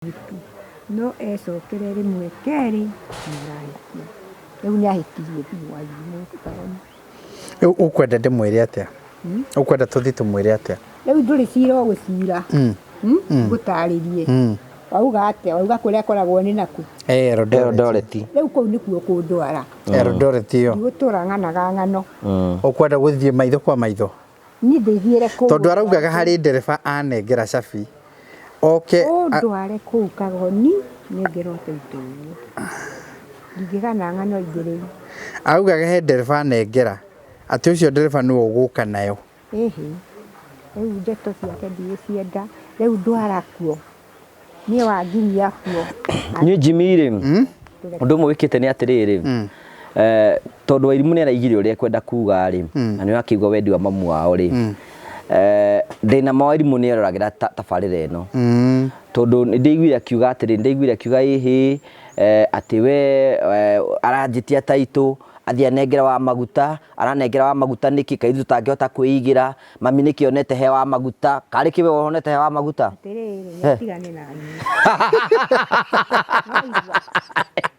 Mũhĩtu, no ecokere rĩmwe kerĩ nĩarahĩtia. Rĩu nĩahĩtirie biũ Wairimũ Kagoni. Rĩu ũkwenda ndĩmwĩre atĩa? Ũkwenda tũthiĩ tũmwĩre atĩa? Rĩu ndũrĩ cira ũgũcira, ngũtarĩrie. Wauga atĩa? Wauga kũrĩa akoragwo nĩ nakũ? Eldoret. Eldoret. Rĩu kũu nĩkuo ũkũndwara. Eldoret ĩyo. Ndigũtũra ng'anaga ng'ano. Ũkwenda gũthiĩ maitho kwa maitho? Niĩ ndĩthiĩre kũu. Tondũ araugaga harĩ ndereba anengera cabi oke. Ũndware kũu Kagoni nengere ũteithio ũguo. Ndingĩgana ng'ano ingĩ rĩu. Araugaga he ndereba anengera atĩ ũcio ndereba nĩwe ũgũka nayo. Ĩhĩ, rĩu ndeto ciake ndigũcienda, rĩu ndwara kuo. Niĩ wanginyia kuo. Niĩ Jimmy rĩ, ũndũ ũmwe wĩkĩte nĩ atĩrĩrĩ, tondũ Wairimũ nĩ araigire ũrĩa ekwenda kuga rĩ, na nĩ ũrakĩigua wendi wa mamu wao rĩ, ndĩna ma Wairimũ nĩ eroragĩra tabarĩra ĩno, tondũ nĩ ndĩiguire akiuga atĩrĩ, nĩ ndĩiguire akiuga ĩhĩ, atĩ we aranjĩtia taitũ, athiĩ anengere wa maguta, aranengera wa maguta nĩkĩ, kaĩ ithuĩ tũtangĩhota kwĩigĩra, Mami nĩkĩ onete he wa maguta? Karĩ kĩ we wonete he wa maguta? Atĩrĩrĩ, nĩ atigane na niĩ. Waigua?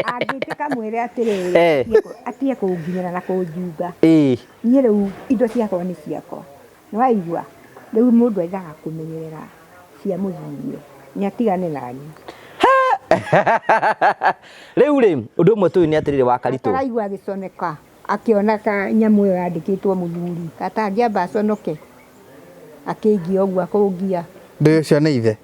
Angĩtĩka mwĩre atĩrĩrĩ, atige kũnginyĩra na kũnjunga. Niĩ rĩu indo ciakwa nĩ ciakwa. Nĩ waigua? Rĩu mũndũ endaga kũmenyerera cia mũthuriwe. Nĩ atigane na niĩ. Rĩu rĩ, ũndũ ũmwe tũĩ nĩ atĩrĩrĩ wa Karitũ. Ataraigua agĩconeka. Akĩona ka nyamũ ĩyo yandĩkĩtwo mũthuri, atangĩamba aconoke akĩngia ũguo akũngia. Ndũĩ ũcio nĩ ithe?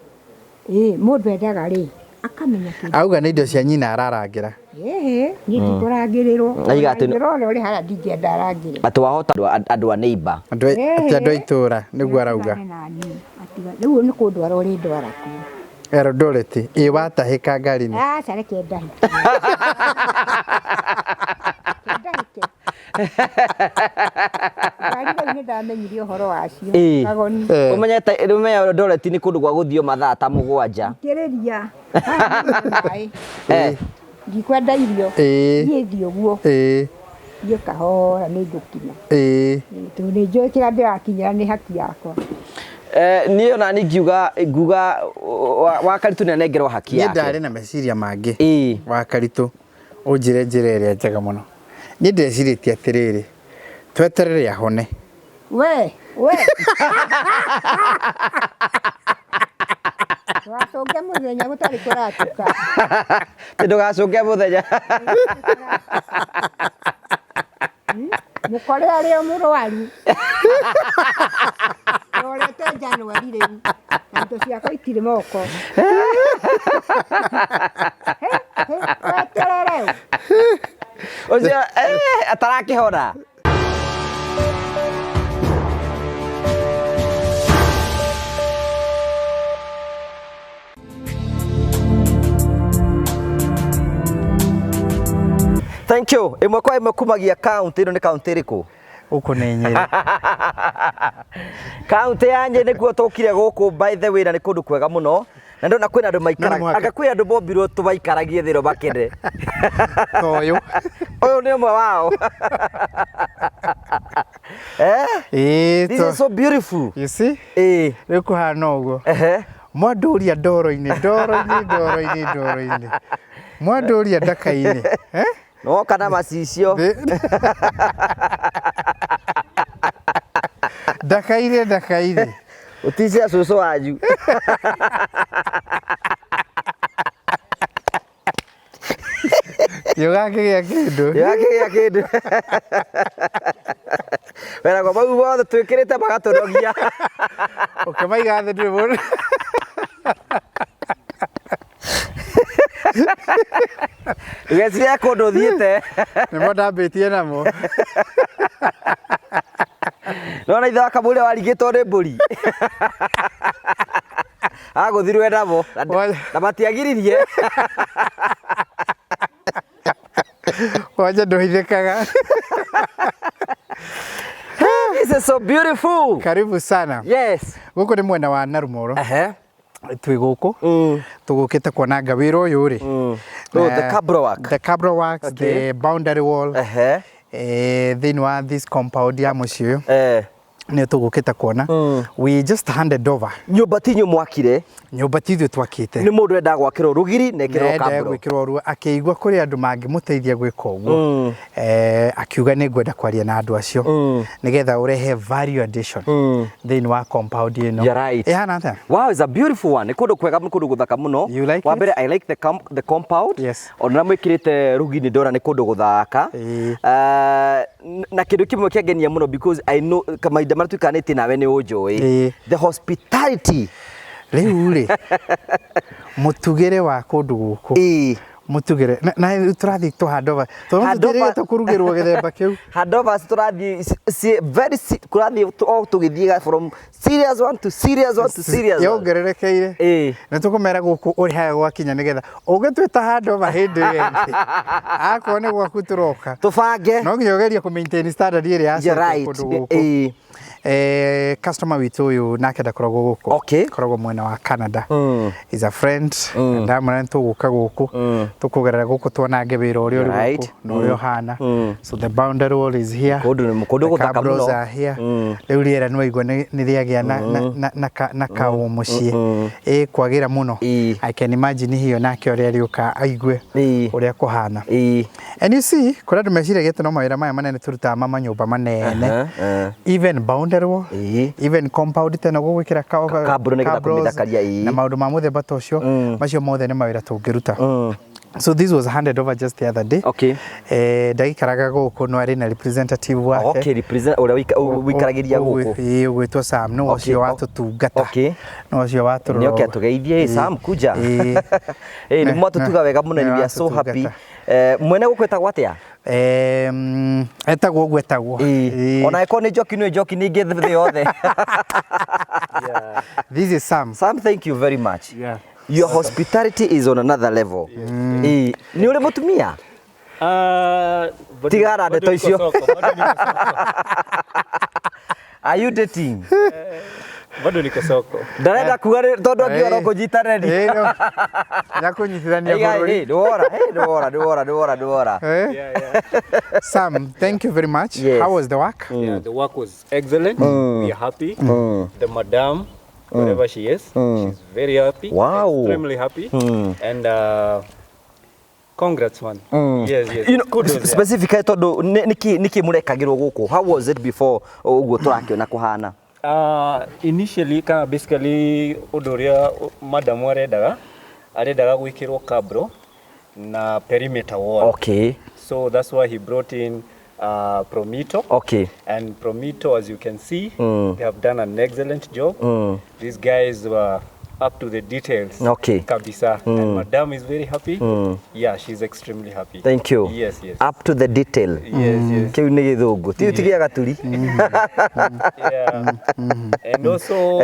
Ĩĩ, mũndũ endaga rĩ, akamenya kĩndũ. Auga nĩ indo cia nyina ararangĩra. Ĩhĩ, niĩ ndikũrangĩrĩrwo. Aiga atĩ Ona ũrĩa ũrĩ harĩa ndingĩenda arangĩre. Atĩ wahota andũ a neighbor. Andũ atĩ andũ a itũra nĩguo arauga. Atigane na niĩ, atigane. Rĩu nĩ kũndwara ũrĩndwara kuo. Eldoret, ĩ watahĩka ngari-inĩ. Aca reke ndahĩke. Reke ndahĩke. Ngari rĩu nĩ ndamenyire ũhoro wacio. Kagoni. Ũmenyete ũmenya Eldoret nĩ kũndũ gwa gũthiĩ mathaa ta 7. Thikĩrĩria. Haha nĩ maĩ. Ndikwenda irio. Niĩ thiĩ ũguo. Thiĩ kahora nĩ ngũkinya. Tondũ nĩ njũĩ kĩrĩa ndĩrakinyĩra nĩ haki yakwa. Niĩ ona niĩ ngiuga nguga wa Karitũ nĩ anengerwo haki Niĩ yake. ndarĩ na meciria mangĩ. Wa Karitũ ũnjĩre njĩra ĩrĩa njega mũno. Niĩ ndecirĩtie atĩrĩrĩ, tweterere ahone. We, we. Ndũgacũnge mũthenya gũtarĩ kũratuka. Ndũgacũnge mũthenya. Mũkore arĩ o mũrwaru. Ndorete January rĩu. Na indo ciakwa itirĩ moko. Weterere. Ũcio atarakĩhona. Thank you. Ĩmwe kwa ĩmwe kumagia kaunti ĩno nĩ kaunti ĩrĩkũ? Gũkũ nĩ Nyĩrĩ. Kaunti ya Nyĩrĩ nĩkuo tũkire gũkũ by the way na nĩ kũndũ kwega mũno. Na ndona kwĩna andũ maikaraga, No mũhaka. anga kwĩ andũ mombirwo tũmaikaragie thĩ ĩno makene. Ta ũyũ. Ũyũ nĩ ũmwe wao. Eh? Ĩĩ, This to- is so beautiful. You see? Ĩĩ. Rĩu kũhana ũguo. Ehe. Mwandũria ndoro-inĩ, ndoro-inĩ, ndoro-inĩ, ndoro-inĩ. Mwandũria ndaka-inĩ. Eh? Woka na macicio. Ndaka-inĩ, ndaka-inĩ. Ũticia cũcũ wanyu. Ũgakĩgĩa kĩndũ. Ũgakĩgĩa kĩndũ. Weragwo mau mothe twĩkĩrĩte magatũnogia. Ũkĩmaiga thĩ ndũrĩ mũndũ. Ndũgecirie kũndũ ũthiĩte. Nĩmo ndambĩtie namo. Nĩwona ithe wa Kamau ũrĩa warigĩtwo nĩ mbũri. Agũthirwo namo na matiagiririe. Wanja ndũhithĩkaga. This is so beautiful. Karibu sana. Yes. Gũkũ nĩ mwena wa Narumoro. Ehe. Twĩ gũkũ. Tũgũkĩte kuonanga wĩra ũyũ rĩ. Oh, the cabro work. The cabro works, Okay. the boundary wall. Ehe. Thĩinĩ wa this compound ya mũciĩ ũyũ. Eh. Nĩ tũgũkĩte kuona. We just handed over. Nyũmba ti inyuĩ mwakire? Nyũmba ti ithuĩ twakĩte. Nĩ mũndũ endaga gwakĩrwo rũgiri na ekĩrwo Nenda kambũro. Gwĩkĩrwo ruo, akĩigua kũrĩ andũ mangĩmũteithia gwĩka ũguo. Akiuga nĩ ngwenda kwaria na andũ acio nĩgetha ũrehe value addition thĩinĩ wa compound ĩno. You're right. Ĩhana atĩa? Wow, it's a beautiful one. Nĩ kũndũ kwega, nĩ kũndũ gũthaka mũno. You like Wa it? mbere, I like the compound. Ona mwĩkĩrĩte rũgiri ndona nĩ kũndũ gũthaka. Na kĩndũ kĩmwe kĩangenia mũno, because I know mahinda marĩa tuikanĩtie nawe nĩ ũnjũĩ. The hospitality. Rĩu rĩ, mũtugĩre wa kũndũ gũkũ. Mũtugĩre na rĩu tũrathiĩ tũ handover tondũ Handover. tũtirĩgĩte kũrugĩrwo gĩthemba kĩu. Handovers tũrathiĩ very kũrathiĩ o tũgĩthiaga from serious one to serious one to serious one. Yongererekeire. Nĩ tũkũmera gũkũ ũrĩhaga gwakinya nĩgetha ũngĩtwĩta handover hĩndĩ ĩyo ĩngĩ akorwo nĩ gwaku tũroka tũbange. No nginya ũgerie kũ maintain standard ĩrĩa You're yasetwo right. kũndũ gũkũ. Customer witũ ũyũ nake ndakoragwo gũkũ. Akoragwo mwena wa Canada. Is a friend. Ndamwĩra nĩ tũgũka gũkũ, tũkũgerera gũkũ tuonange wĩra ũrĩa ũrĩ gũkũ na ũrĩa ũhana. So the boundary wall is here. Kũndũ nĩ kũndũ The gũthaka cabros mũno. are here. Rĩu rĩera nĩ waigua nĩ rĩagĩa na kaũmũciĩ. Ĩ kwagĩra mũno. I can imagine hiyo nake ũrĩa arĩũka aigue ũrĩa kũhana. And you see, kũrĩ andũ meciragia atĩ no mawĩra maya manene tũrutaga ma manyũmba manene. Even boundary wall, even compound tena gũgwĩkĩra Kabro nĩgetha cabros kũmĩthakaria, ĩĩ. na maũndũ ma mũthemba ta ũcio, macio mothe nĩ mawĩra tũngĩruta. So this was handed over just the other day. Ndaikaraga gũkũ no arĩ na representative wake. Okay, represent ũrĩa wĩikaragĩria gũkũ. Ĩĩ, ũgwĩtwo Sam, nĩwe ũcio watũtungata. Nĩwe ũcio watũrora. Nĩoke atũgeithie, "Hey, Sam, kuja." Nĩ mwatũtuga wega mũno, and we are so happy. Watũtungata. Mwene gũkũ etagwo atĩa? Etagwo ũguo etagwo. Ona ĩkorwo nĩ njoki, nĩ njoki ningĩ thĩ yothe. This is Sam. Sam, thank you very much. Your hospitality is on another level. Nĩ ũrĩ mũtumia? Tigara ndeto Bado niko icio. soko, bado niko soko. Are you dating? Bado niko soko. Ndarenda kuga tondũ angiona kũnyita ready. No. Nĩakũnyitithania Hey, guys, bũrũri. hey, ndwora, hey, ndwora, ndwora, ndwora, ndwora. Sam, thank you very much. Yes. How was the work? Yeah, the work was excellent. We are happy. The madam, wherever she is, she's very happy. Wow. Extremely happy. And congrats, man. Yes. Kudos, yeah. Specifically tondũ nĩkĩ mũrekagĩrwo gũkũ? How was it before ũguo tũrakĩona kũhana? Initially, kana basically ũndũ ũrĩa madam arendaga gwĩkĩrwo cabro na perimeter wall. So that's why he brought in Promito. And Promito, as you can see, they have done an excellent job. These guys were up to the details. Kabisa. And madam is very happy. Yeah, she's extremely happy. Thank you. Yes, yes. Up to the detail. Yes, yes. Kĩu nĩ gĩthũngũ. Ti tigia gaturi. Yeah. And also,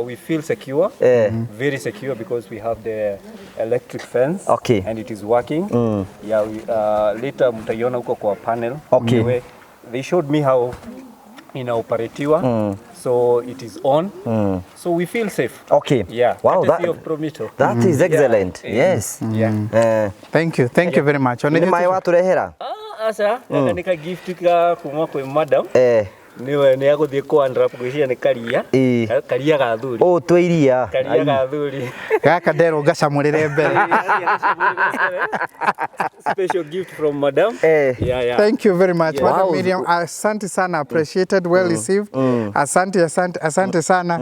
we feel secure. Very secure because we have the electric fence. And it is working. Yeah, we later mtaiona huko kwa panel. Anyway, they showed me how inaoperatiwa. So it is on. So we feel safe. Yeah. Wow, Courtesy of Promito. that is excellent. Yes. Yeah. Thank you. Thank you very much. Nĩ maĩ watũrehera? Aca, gaka nĩ ka gift ka kuma kwĩ madam. Nĩwe nĩ agũthiĩ kũ unwrap, ngwĩciria nĩ karia. Karia ga thuri. Ũũ twĩ iria. Karia ga thuri. Gaka nderwo ngacamũrĩre mbere. Special gift from madam. Yeah, yeah. Thank you very much. Yeah. Madam Wow. Miriam, asante sana, appreciated, well received. Asante, asante, asante sana.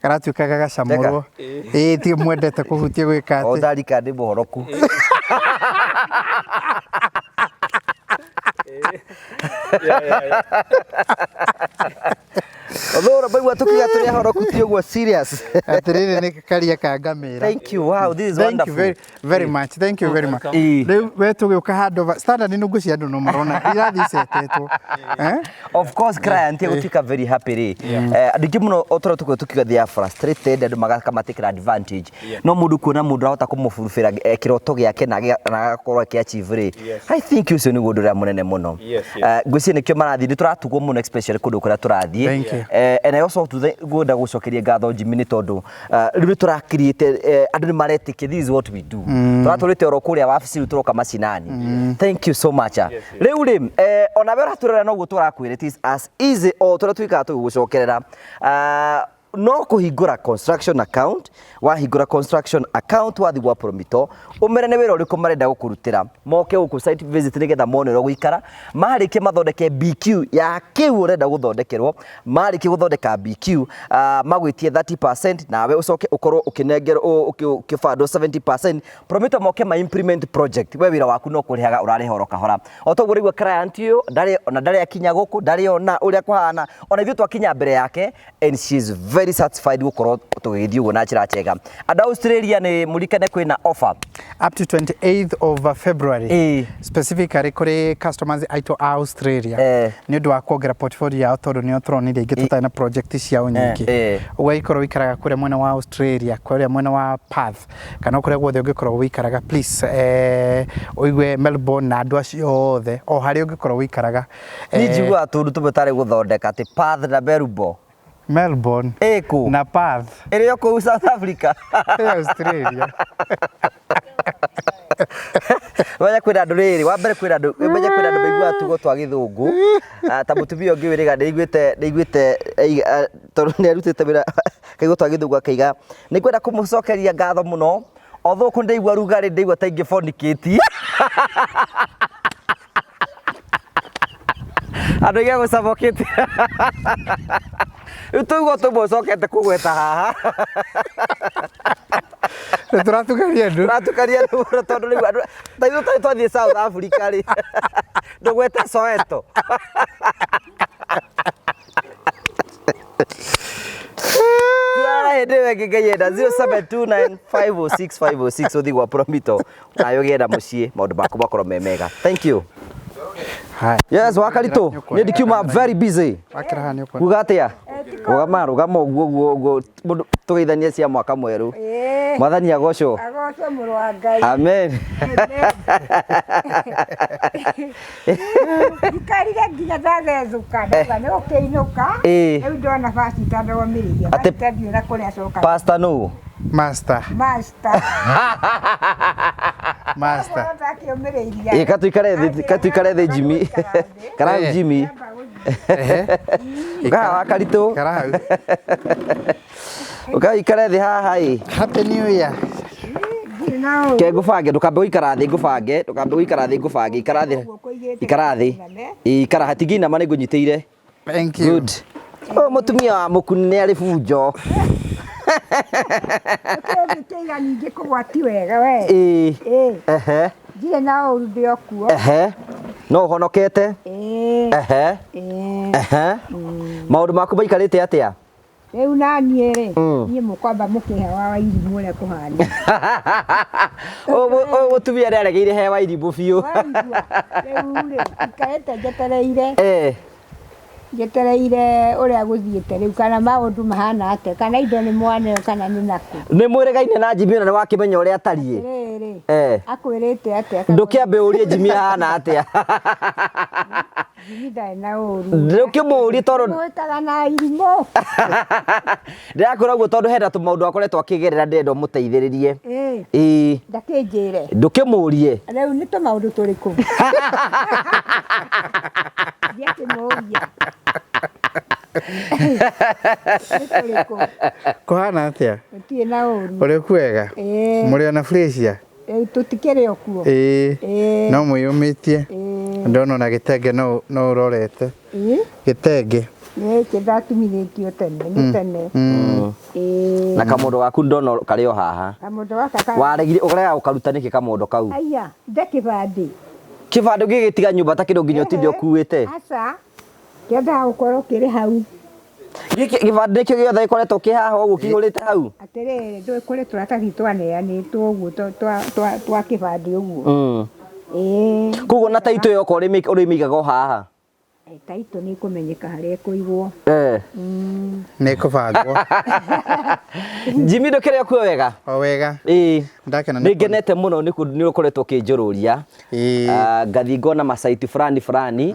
Karatuĩka gagacamũrwo. Ĩĩ, ti mwendete kũhutia gwĩka O atĩ. ndarika ndĩ mũhoroku. Yeah, yeah, yeah. Othora baigua tukiuga tũrĩ ahoroku ti ũguo serious. Atĩrĩrĩ nĩ karia ka ngamĩra. Thank you. Wow, this is Thank wonderful. you very, very much. Thank you very much. Ĩĩ. Rĩu we tũgĩũka handover standard nĩ ngũcia andũ no marona irathiĩ icetetwo. Of course client egũtuĩka very happy rĩ. Andũ aingĩ mũno o tũrĩa tũkoragwo tũkiuga they are frustrated, andũ magakamatĩkĩra advantage. No mũndũ kuona mũndũ arahota kũmũbũrũbĩra kĩroto gĩake na agakorwo akĩ-achieve rĩ. I think ũcio nĩguo ũndũ ũrĩa mũnene mũno. Yes, yes. Ngwĩciria nĩkĩo marathiĩ, nĩ tũratugwo mũno especially kũndũ kũrĩa tũrathiĩ. Thank you. And I also want to ngwenda gũcokeria ngatho Jimmy nĩ tondũ rĩu nĩ tũra create andũ nĩ maretĩkia this is what we do. Tũratũrĩte oro kũrĩa wabici rĩu tũroka macinani. Thank you so much. Rĩu rĩ ona we ũratũrora noguo tũrakwĩra, it is as easy o tũrĩa twĩkaga tũgĩgũcokerera. No kũhingũra construction account, wahingũra construction account wathiĩ gwa Promito ũmere nĩ wĩra ũrĩkũ marenda gũkũrutĩra, moke gũkũ site visit nĩgetha mone ũrĩa ũgũikara, marĩkie mathondeke BQ ya kĩu ũrenda gũthondekerwo, marĩkie gũthondeka BQ magwĩtie 30% nawe ũcoke ũkorwo ũkĩnengerwo ũkĩbandwo 70%. Promito moke ma implement project, we wĩra waku no kũrĩhaga ũrarĩha oro kahora. O toguo rĩu client ũyũ ndarĩ ona ndarĩ akinya gũkũ, ndarĩ ona ũrĩa kũhana, ona ithuĩ twakinya mbere yake and she is very satisfied gũkorwo tũgĩthiĩ ũguo na njĩra njega. Andũ a Australia nĩ mũrikane kwĩna offer up to 28th of February. Specifically kũrĩ customers aitũ a Australia nĩ ũndũ wa kuongerera portfolio yao tondũ nĩo tũronire ingĩ tũtarĩ na project ciao nyingĩ. Ũgagĩkorwo ũikaraga kũrĩa mwena wa Australia, kũrĩa mwena wa Perth kana kũrĩa guothe ũngĩkorwo ũikaraga, please ũigue Melbourne na andũ acio othe o harĩa ũngĩkorwo ũikaraga. Niĩ njiguaga tũndũ tũmwe tarĩ gũthondeka atĩ Perth na Melbourne. Melbourne Ĩkũ? na Perth. Ĩrĩ o kũu South Africa. Ĩ Australia. Menya kwĩna andũ rĩrĩ, wa mbere kwĩna andũ, menya kwĩna andũ maiguaga tugo twa gĩthũngũ. Ta mũtumia ũngĩ wĩrĩga nĩaiguĩte, nĩaiguĩte, tondũ nĩarutĩte wĩra kaigua twa gĩthũngũ akaiga, nĩngwenda kũmũcokeria ngatho mũno, although kũ ndaigua rugarĩ ndaigua ta ingĩbonikĩtie. Andũ aingĩ agũcabokĩte. Rĩu tũigua tũmwe ũcokete kũgweta haha. Nĩ tũratukania andũ. Tũratukania andũ mũno tondũ rĩu andũ, ta ithuĩ tũtarĩ twathiĩ South Africa rĩ, ndũgwete Soweto. Turara hĩndĩ ĩyo ĩngĩ Ngai enda 0729506506 ũthiĩ gwa Promito nawe ũgĩenda mũciĩ maũndũ maku makorwo me mega. Thank you. Hi. Yes, Wakaritũ, niĩ ndikiuma very busy. Wakĩra haha nĩ ũkuona. Kuga atĩa? Rũgama rũgama ũguo ũguo ũguo mũndũ tũgeithanie cia mwaka mwerũ. Mwathani agocwo. Agocwo mũrũ wa Ngai. Amen. Njikarire nginya ndathethũka ndauga nĩ gũkĩinũka. Rĩu ndona pastor ndomĩrĩria. Atĩ Pastor ndiũĩ na kũrĩa acoka. Pastor nũ? Master. Master. Master. Ndakĩũmĩrĩiria. Ĩ katuikare thĩ, katuikare thĩ Jimmy. Kana hau Jimmy. Ũkaha wa Karitũ. Ikara hau. Ũkaha ikare thĩ haha ĩ. Happy New Year. Ke ngũbange, ndũkambe gũikara thĩ ngũbange, ndũkambe gũikara thĩ ngũbange, ikara thĩ. Ikara thĩ. Ĩ ikara hatingĩinama nĩ ngũnyitĩire. Thank you. Good. Ũyũ mũtumia wa mũkuni nĩ arĩ bunjo. Kĩiga nyingĩ kũgwa ti wega we. Ĩ. Ĩ. Ehe. Ndirĩ na ũru ndĩ o kuo. Ehe. No ũhonokete? Ĩ. Ehe. Ĩ. Ehe. Maũndũ maku maikarĩte atĩa? Rĩu na niĩ rĩ, niĩ mũkwamba mũkĩhe wa Wairimũ ũrĩa kũhana. Ũyũ mũtumia nĩ aregeire he Wairimũ biũ. Waigua, rĩu rĩ, ikarĩte njetereire. Njetereire ũrĩa gũthiĩte rĩu, kana maũndũ mahana atĩa, kana indo nĩ mwaneo kana nĩ nakũ. Nĩ mwĩrĩgaine na Jimmy na nĩ wakĩmenya ũrĩa atariĩ. Atĩrĩrĩ, akwĩrĩte atĩa? Ndũkĩambe ũrie Jimmy ahana atĩa. Jimmy ndarĩ na ũru. Ndũkĩmũrie tondũ Mwĩkaga na irimũ. Ndĩrakwĩra ũguo tondũ hena tũmaũndũ akoretwo akĩgerera ndĩrenda ũmũteithĩrĩrie. Ĩĩ. Ndakĩnjĩre. Ndũkĩmũrie. Rĩu nĩ tũmaũndũ tũrĩkũ? Ndiakĩmũria. Nĩ tũrĩkũ? Kũhana atĩa? Gũtirĩ na ũru. Ũrĩ kwega? Ĩĩ. Mũrĩ ona Frasier? Rĩu tũtikĩrĩ o kuo. Ĩĩ. Ĩĩ. No mwĩyũmĩtie. Ĩĩ. Ndona ona gĩtenge no ũrorete. Ĩĩ. Gĩtenge. Gĩkĩ ndatumithĩtio tene, nĩ tene. Ĩĩ. Na kamondo gaku ndona karĩ o haha. Kamondo gaka ka Waregire ũkarega gũkaruta nĩkĩ kamondo kau? Aya, nde kĩbandĩ. Kĩbandĩ ũngĩgĩtiga nyũmba ta kĩndũ nginya ũtinde ũkuĩte? Aca. Kĩendaga gũkorwo kĩrĩ hau. Gĩkĩ gĩbandĩ nĩkĩo gĩothe gĩkoretwo kĩ haha ũguo kĩihũrĩte hau? Atĩrĩrĩ, ndũĩ kũrĩ tũratathi twaneanĩtwo ũguo twa kĩbandĩ ũguo. Ĩĩ. Koguo na taitũ ĩyo okorwo ũrĩmĩigaga o haha? Taitũ nĩ ĩkũmenyeka harĩa ĩkũigwo. Nĩ ĩkũbangwo. Jimmy ndũkĩrĩ okuo wega? O wega. Ĩĩ. Ndakena nĩ ngenete mũno nĩ nĩ ũkoretwo ũkĩnjũrũria. Ĩĩ. Ngathiĩ ngona macaiti fulani fulani.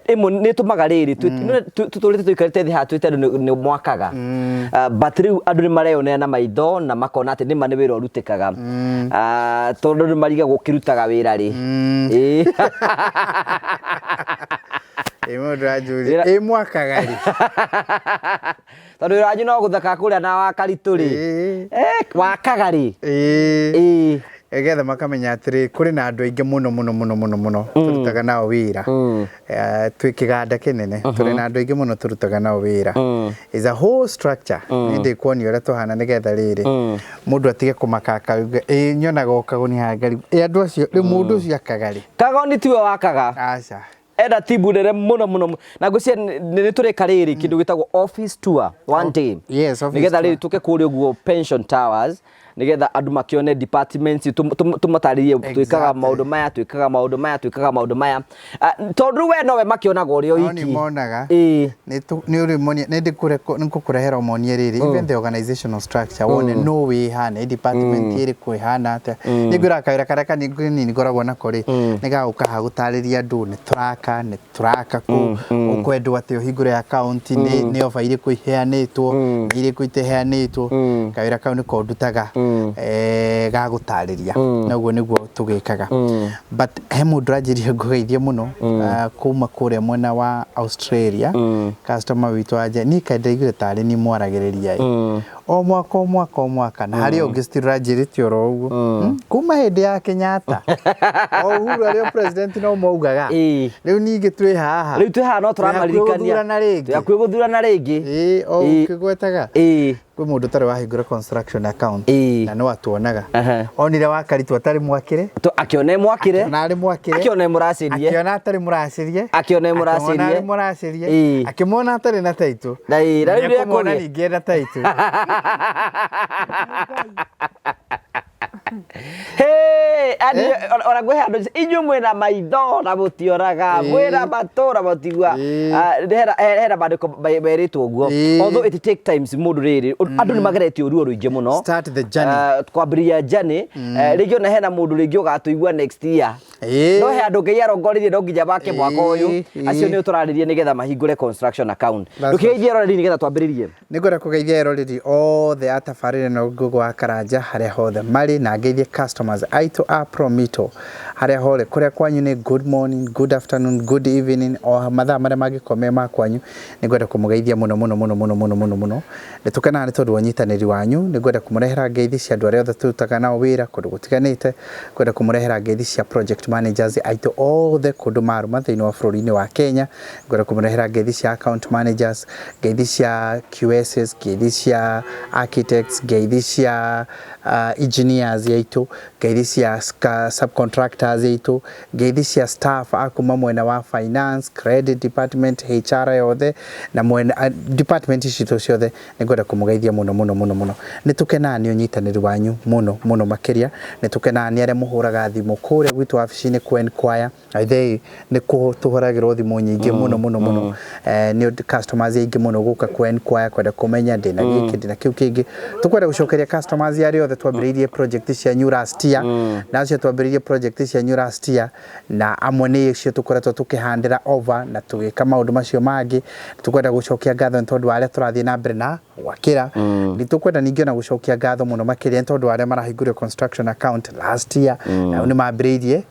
Ĩmwe nĩ ĩtũmaga rĩrĩ tũtũrĩte tũikarĩte thĩ haha twĩte andũ nĩ mwakaga. But rĩu andũ nĩ mareyonera na maitho na makona atĩ nĩma nĩ wĩra ũrutĩkaga. Tondũ nĩ marigagwo ũkĩrutaga wĩra rĩ. Ĩĩ. Ĩ mũndũ anjũria ĩ mwakaga rĩ? Tondũ wĩra wanyu no gũtheka kũrĩa na wa Karitũ rĩ. Wakaga rĩ? Ĩĩ. Nĩgetha makamenya atĩrĩ, kũrĩ na andũ aingĩ mũno mũno mũno mũno mũno tũrutaga nao wĩra. Twĩ kĩganda kĩnene, tũrĩ na andũ aingĩ mũno tũrutaga nao wĩra. Is a whole structure. Niĩ ndĩkuonia ũrĩa tũhana nĩgetha rĩrĩ, mũndũ atige kũmaka akauga, ĩ nyonaga o kagoni haha ngarigwo, ĩ andũ acio, rĩu mũndũ ũcio akaga rĩ? Kagoni tiwe wakaga. Aca. Enda timbu nene mũno mũno mũno. Na ngwĩciria nĩ tũreka rĩrĩ kĩndũ gĩtagwo office tour one day. Yes, office Nĩgetha tour. rĩrĩ tũke kũrĩa ũguo Pension Towers nĩgetha andũ makĩone departments tũmatarĩrie twĩkaga maũndũ maya, twĩkaga maũndũ maya, twĩkaga maũndũ maya. Tondũ rĩu we nowe makĩonaga ũrĩ o No iki. nĩ monaga. Ĩĩ. Nĩ nĩ ũrĩmonia nĩ ngũkũrehera ũmonie rĩrĩ even the organizational structure wone no wĩ hana ĩ department ĩrĩkũ ĩhana atĩa. Nĩ ngwĩraga kawĩra karĩa kanini ngoragwo nako rĩ nĩ ga gũka haha gũtarĩria andũ nĩ tũraka nĩ tũraka kũ ũkwendwo atĩa ũhingũre account nĩ nĩ offer irĩkũ iheanĩtwo nĩ irĩkũ iteheanĩtwo. Kawĩra kau nĩko ndutaga ga gũtarĩria na ũguo nĩguo tũgĩkaga. But he mũndũ ũranjĩrire ngũgeithie mũno kuma kũrĩa mwena wa Australia, customer witũ anje niĩ kaĩ ndaiguire tarĩ niĩ mwaragĩrĩria ĩ. O mwaka o mwaka o mwaka na harĩ ũngĩ still ũranjĩrĩte oro ũguo. Kuma hĩndĩ ya Kenyatta o Uhuru arĩ o president no maugaga. Rĩu ningĩ twĩ haha. Rĩu twĩ haha no Twĩ hakuhĩ tũramaririkania. gũthurana rĩngĩ. Twĩ hakuhĩ gũthurana rĩngĩ. Ĩĩ, o ũkĩgwetaga. Kwĩ mũndũ ũtarĩ wahingũra construction account na no atuonaga. Onire wa Karitũ atarĩ mwakĩre. Akĩona e mwakĩre. Akĩona arĩ mwakĩre. Akĩona e mũracĩrie. Akĩona atarĩ mũracĩrie. Akĩona e mũracĩrie. Akĩmwona arĩ mũracĩrie. Akĩmwona atarĩ na taitũ. Na na rĩu nĩekũmwona ningĩ ena taitũ. Hey, ona gwĩ handũ inyuĩ mwĩna maitho na mũtionaga, mwĩna matũ na mũtigua. Hena maandĩko merĩtwo ũguo. Although it take times mũndũ rĩrĩ, andũ nĩ mageretie ruo rũingĩ mũno. Start the journey. Kwambĩrĩria journey. Rĩngĩ ona hena mũndũ rĩngĩ ũgatũigua next year. No he andũ Ngai arongoreirie no nginya make mwaka ũyũ. Acio nĩo tũrarĩria nĩgetha mahingũre construction account. Ndũkĩgeithie eroreri nĩgetha twambĩrĩrie. Nĩngwenda kũgeithia eroreri othe a tabarĩra ĩno Ngũgũ wa Karanja harĩa hothe marĩ, na ngeithie customers aitũ a Promito harĩa hothe, kũrĩa kwanyu nĩ good morning, good afternoon, good evening, o mathaa marĩa mangĩkorwo me ma kwanyu, nĩngwenda kũmũgeithia mũno mũno mũno mũno mũno mũno mũno. Nĩtũkenaga nĩ tondũ wa ũnyitanĩri wanyu, nĩngwenda kũmũrehera ngeithi cia andũ arĩa othe tũrutaga nao wĩra kũndũ gũtiganĩte, ngwenda kũmũrehera ngeithi cia project managers aitũ othe kũndũ marũma thĩinĩ wa bũrũri-inĩ wa Kenya, ngwenda kũmũrehera ngeithi cia account managers, ngeithi cia QSs, ngeithi cia architects, ngeithi cia engineers aitũ, ngeithi cia subcontractors aitũ, ngeithi cia staff a kuma mwena wa finance, credit department, HR yothe na mwena department citũ ciothe, nĩngwenda kũmũgeithia mũno mũno mũno mũno. Nĩtũkenaga nĩ ũnyitanĩri wanyu mũno mũno makĩria, nĩtũkenaga nĩ arĩa mũhũraga thimũ kũrĩa gwitũ wabici-inĩ kũ enquire. I think nĩ tũhũragĩrwo thimũ nyingĩ mũno mũno mũno. Nĩ ũndũ customers aingĩ mũno gũka kũ enquire kwenda kũmenya ndĩna gĩkĩ ndĩna kĩu kĩngĩ. Tũkwenda gũcokeria customers arĩa othe twambĩrĩirie project cianyu last year, na acio twambĩrĩirie project cianyu last year, na amwe nĩ acio tũkoretwo tũkĩhandĩra over na tũgĩka maũndũ macio mangĩ. Tũkwenda gũcokia ngatho nĩ tondũ wa arĩa tũrathiĩ na mbere na gwakĩra. Nĩ tũkwenda ningĩ ona gũcokia ngatho mũno makĩria nĩ tondũ wa arĩa marahingũrire construction account last year, nao nĩ mambĩrĩirie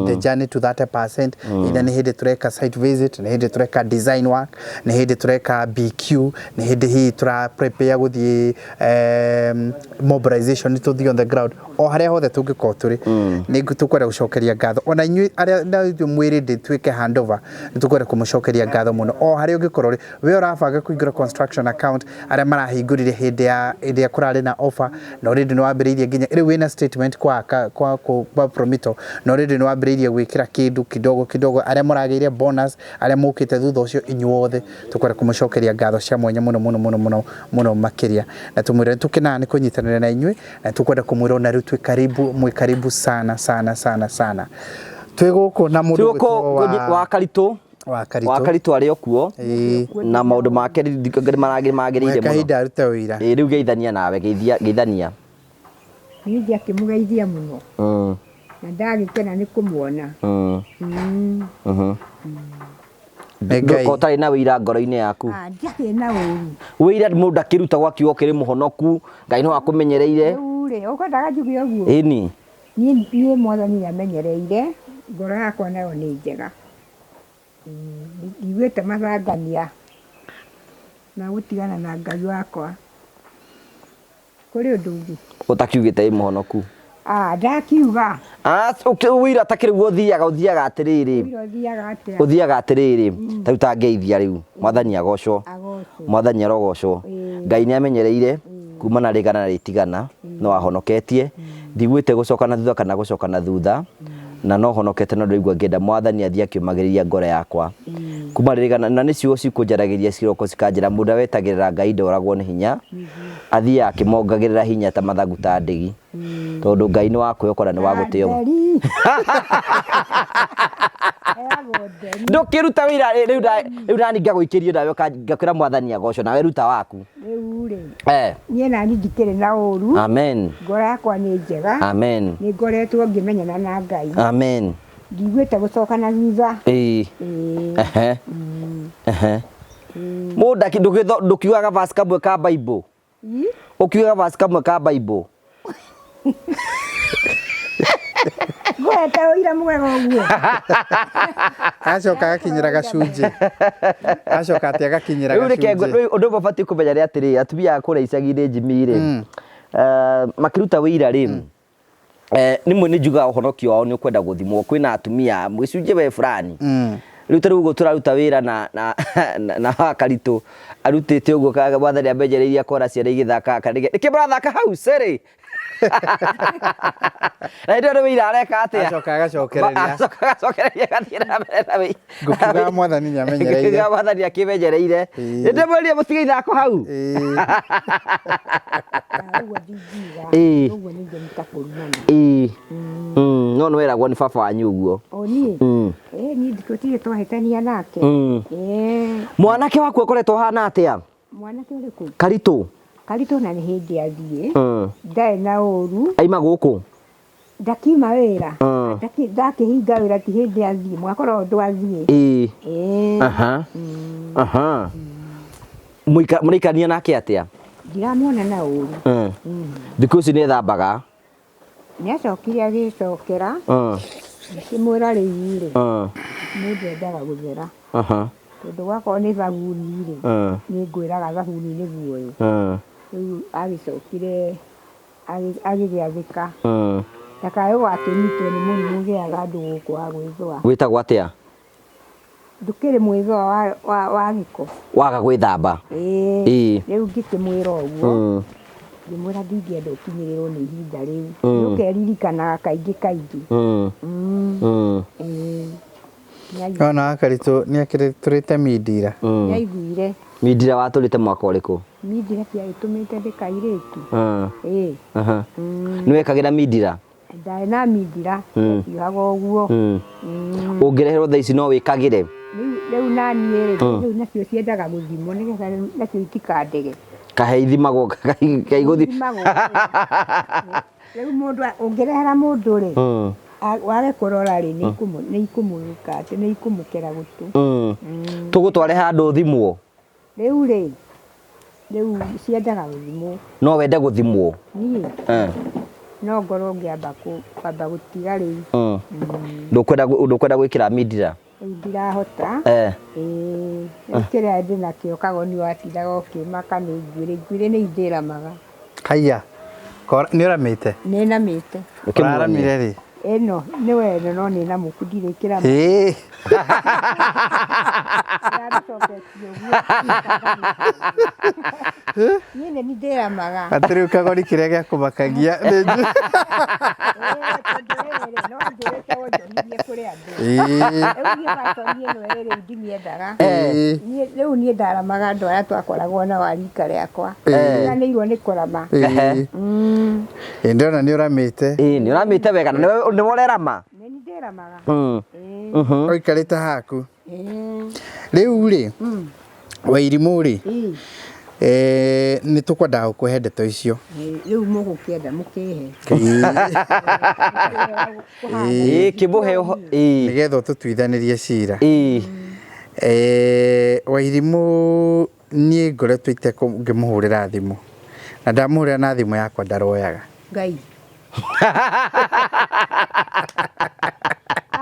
the journey to 30%. Either nĩ hĩndĩ tũreka site visit, nĩ hĩndĩ tũreka design work, nĩ hĩndĩ tũreka BQ, nĩ hĩndĩ hihi tũra prepare gũthiĩ mobilization tũthiĩ on the ground, o harĩa hothe tũngĩkorwo tũrĩ. Nĩ tũkwenda gũcokeria ngatho ona inyuĩ arĩa na ithuĩ mwĩrĩ ndĩ twĩke handover, nĩ tũkwenda kũmũcokeria ngatho mũno o harĩa ũngĩkorwo ũrĩ. We ũrabanga kũhingũra construction account, arĩa marahingũrire hĩndĩ ya hĩndĩ ĩrĩa kũrarĩ na offer, na already nĩ wambĩrĩirie nginya rĩu wĩna statement kwa kwa kwa Promito, na already nĩ wambĩrĩirie gwĩkĩra kĩndũ kidogo kidogo, arĩa mũragĩire bonus, arĩa mũkĩte thutha ũcio, inyuothe tũkwenda kũmũcokeria ngatho cia mwanya mũno mũno mũno mũno mũno makĩria, na tũmwĩre nĩ tũkenaga nĩ kũnyitanĩra na inyuĩ, na tũkwenda kũmwĩra ona rĩu twĩ karibu, mwĩ karibu sana sana sana sana. Twĩ gũkũ na mũndũ Twĩ gũkũ ũgwĩtwo wa Karitũ. Wa Karitũ. Wa Karitũ arĩ o kuo. Na maũndũ make magĩrĩire mũno. Kahinda arute ũira. Ĩĩ rĩu geithania nawe, geithia, geithania. Niĩ ndiakĩmũgeithia mũno. Na ndagĩkena nĩ kũmuona. Nĩ Ngai. Ndũkorwo ũtarĩ na wĩira ngoro-inĩ yaku. Ah, ndiakĩrĩ na ũru. Wĩira mũndũ ndakĩrutagwo akiuga ũkĩrĩ mũhonoku, Ngai no akũmenyereire. Rĩu rĩ, ũkwendaga njuge ũguo? Ĩni. Niĩ Mwathani nĩ amenyereire, ngoro yakwa nayo nĩ njega. Njiguĩte mathangania ma gũtigana na Ngai wakwa. Kũrĩ ũndũ ũngĩ? Ũtakiugĩte wĩ mũhonoku. Ah, ndakiuga. Ah, ũira takĩrĩ guo ũthiaga, ũthiaga atĩrĩrĩ. Ũira ũthiaga atĩa? Ũthiaga atĩrĩrĩ, ta rĩu ta ngeithia rĩu, Mwathani agocwo. Agocwo. Mwathani arogocwo. Ngai nĩ amenyereire kuma na rĩgana na rĩtigana, no ahonoketie. Ndiguĩte gũcoka na thutha kana gũcoka na thutha, na no honokete no ndĩraigua ngĩenda Mwathani athiĩ akĩũmagĩrĩria ngoro yakwa. Kuma rĩgana, na nĩ ciugo cikũnjaragĩria ciroko cikanjĩra mũndũ ũrĩa wetagĩrĩra Ngai ndoragwo nĩ hinya, athiaga akĩmongagĩrĩra hinya ta mathagu ta ndĩgi. Tondũ Ngai nĩ wa kwĩhokwo na nĩ wa gũtĩo. Ndũkĩruta wĩra rĩu rĩu nani ngagũikĩria nawe ngakwĩra Mwathani agocwo nawe ruta waku. Rĩu rĩ, niĩ nani ndikĩrĩ na ũru. Amen. Ngoro yakwa nĩ njega. Amen. Nĩ ngoretwo ngĩmenyana na Ngai. Amen. Ndiguĩte gũcoka na thutha. Ĩĩ. Ehe. Ehe. Mũndũ ndũkiugaga verse kamwe ka Bible. Ũkiugaga verse kamwe ka Bible. Ngwete ũira mwega ũguo. Acoka agakinyĩra gacunjĩ. Acoka atĩ agakinyĩra Rĩu reke gacunjĩ. ũndũ ũmwe ũbatiĩ kũmenya nĩ atĩrĩ, atumia a kũrĩa icagi-inĩ Jimmy rĩ, makĩruta wĩira rĩ, rĩmwe nĩ njugaga ũhonokio wao nĩ ũkwenda gũthimwo. Kwĩna atumia gĩcunjĩ we fulani. Rĩu ta rĩu ũguo tũraruta wĩra na wa Karitũ arutĩte ũguo Mwathani amenyereirie akora ciana igĩthaka kana nĩkĩ mũrathaka hau cĩrĩ? Na hĩndĩ ĩyo nĩ wĩira areka atĩa? Acoka agacokereria. Acoka agacokereria agathiĩ na mbere na wĩira. Ngũkiuga Mwathani nĩ amenyereire. Ngũkiuga Mwathani akĩmenyereire. Ĩĩ. Nĩ ndĩmwĩrire mũtige ithako hau. Ĩĩ. Ũguo ndingiuga. Ĩĩ. Ũguo ningĩ nĩ ta kũrumana. Ĩĩ. No nĩ weragwo nĩ baba wanyu ũguo. O niĩ? Ĩĩ niĩ tũtirĩ twahĩtania nake. Ĩĩ. Mwanake waku akoretwo ahana atĩa? Mwanake ũrĩkũ? Karitũ. Karitũ na nĩ hĩndĩ athiĩ. Ndarĩ na ũru. Aima gũkũ? Ndakiuma wĩra. Ndakĩhinga wĩra ti hĩndĩ athiĩ. Mwaka ũrĩa ndwathiĩ. Ĩĩ. Ĩĩ. Aha. Aha. Mũraikania nake atĩa? Ndiramuona na ũru. Thikũ ici nĩ ethambaga? Nĩ acokire agĩcokera. Ngĩkĩmwĩra rĩu rĩ, mũndũ endaga gũthera. Tondũ gwakorwo nĩ thabuni rĩ, nĩ ngwĩraga thabuni nĩguo ũyũ. Rĩu agĩcokire agĩgĩathĩka. Ndakae gũgakĩnyitwo nĩ mũrimũ ũgĩaga andũ gũkũ wa gwĩthũa. Wĩtagwo atĩa? Ndũkĩrĩ mwĩthũa wa gĩko. Waga gwĩthamba. Ĩĩ. Ĩĩ. Rĩu ngĩkĩmwĩra ũguo. Ngĩmwĩra ndingĩenda ũkinyĩrĩrwo nĩ ihinda rĩu. Nĩ ũkeririkanaga kaingĩ kaingĩ. Ĩĩ. Ona wa Karitũ nĩ akĩrĩtũrĩte mindira. Nĩaiguire. Mindira watũrĩte mwaka ũrĩkũ? Mindira ciagĩtũmĩte ndĩ kairĩtu. Ĩĩ. Nĩ wekagĩra mindira? Ndarĩ na mindira, ndiohaga ũguo. Ũngĩreherwo thaa ici no wĩkagĩre? Rĩu naniĩ rĩ, rĩu nacio ciendaga gũthimwo nĩgetha rĩu nacio itikandege. Kahe ithimagwo, kaigũthi. Ithimagwo. Rĩu mũndũ ũngĩrehera mũndũ rĩ, wage kũrora rĩ, nĩ ikũmũruka atĩ nĩ ikũmũkera gũtũ. Tũgũtware handũ ũthimwo? Rĩu rĩ, rĩu ciendaga gũthimwo. No wende gũthimwo? Niĩ? No ngorwo ngĩamba kwamba gũtiga rĩu. Ndũkwenda gwĩkĩra mindira? Rĩu ndirahota. Ĩĩ, rĩu kĩrĩa ndĩnakĩo kagoni watindaga ũkĩmaka nĩ njuĩrĩ, njuĩrĩ nĩ ithĩramaga. Haiya, nĩ ũramĩte? Nĩ namĩte. Ũraramire rĩ? Ĩno nĩwe ĩno no nĩ namũku ndirĩkĩra. Ĩĩ. Ndĩramĩcoketie ũguo. Niĩ nĩ ndĩramaga. Atĩ rĩu kagoni kĩrĩa gĩa kũmakagia nĩ njuĩrĩ. Ĩĩ, tondũ rĩrĩ, no njũrĩte wonjorithie kũrĩ andũ. Ĩĩ. Rĩu niĩ baconi ĩno ĩrĩ ndimĩendaga. Ĩĩ. Niĩ rĩu niĩ ndaramaga andũ arĩa twakoragwo nao a rika rĩakwa. Ĩĩ. Ndiganĩirwo nĩ kũrama. Ĩĩ. Ĩĩ, ndĩrona nĩ ũramĩte. Ĩĩ, nĩ ũramĩte wega na nĩwe ũrerama? Nĩ ndĩramaga. Ĩĩ. Ũikarĩte haku. Rĩu rĩ, Wairimũ rĩ, eh, nĩ tũkwendaga gũkũhe ndeto icio. Rĩu mũgũkĩenda mũkĩhe. Ĩĩ, kĩmũhe ũho ĩĩ. Nĩgetha ũtũtuithanĩrie cira. Ĩĩ. Eh, Wairimũ niĩ ngoretwo itekũ ngĩmũhũrĩra thimũ na ndamũhũrĩra na thimũ yakwa ndaroyaga. Ngai.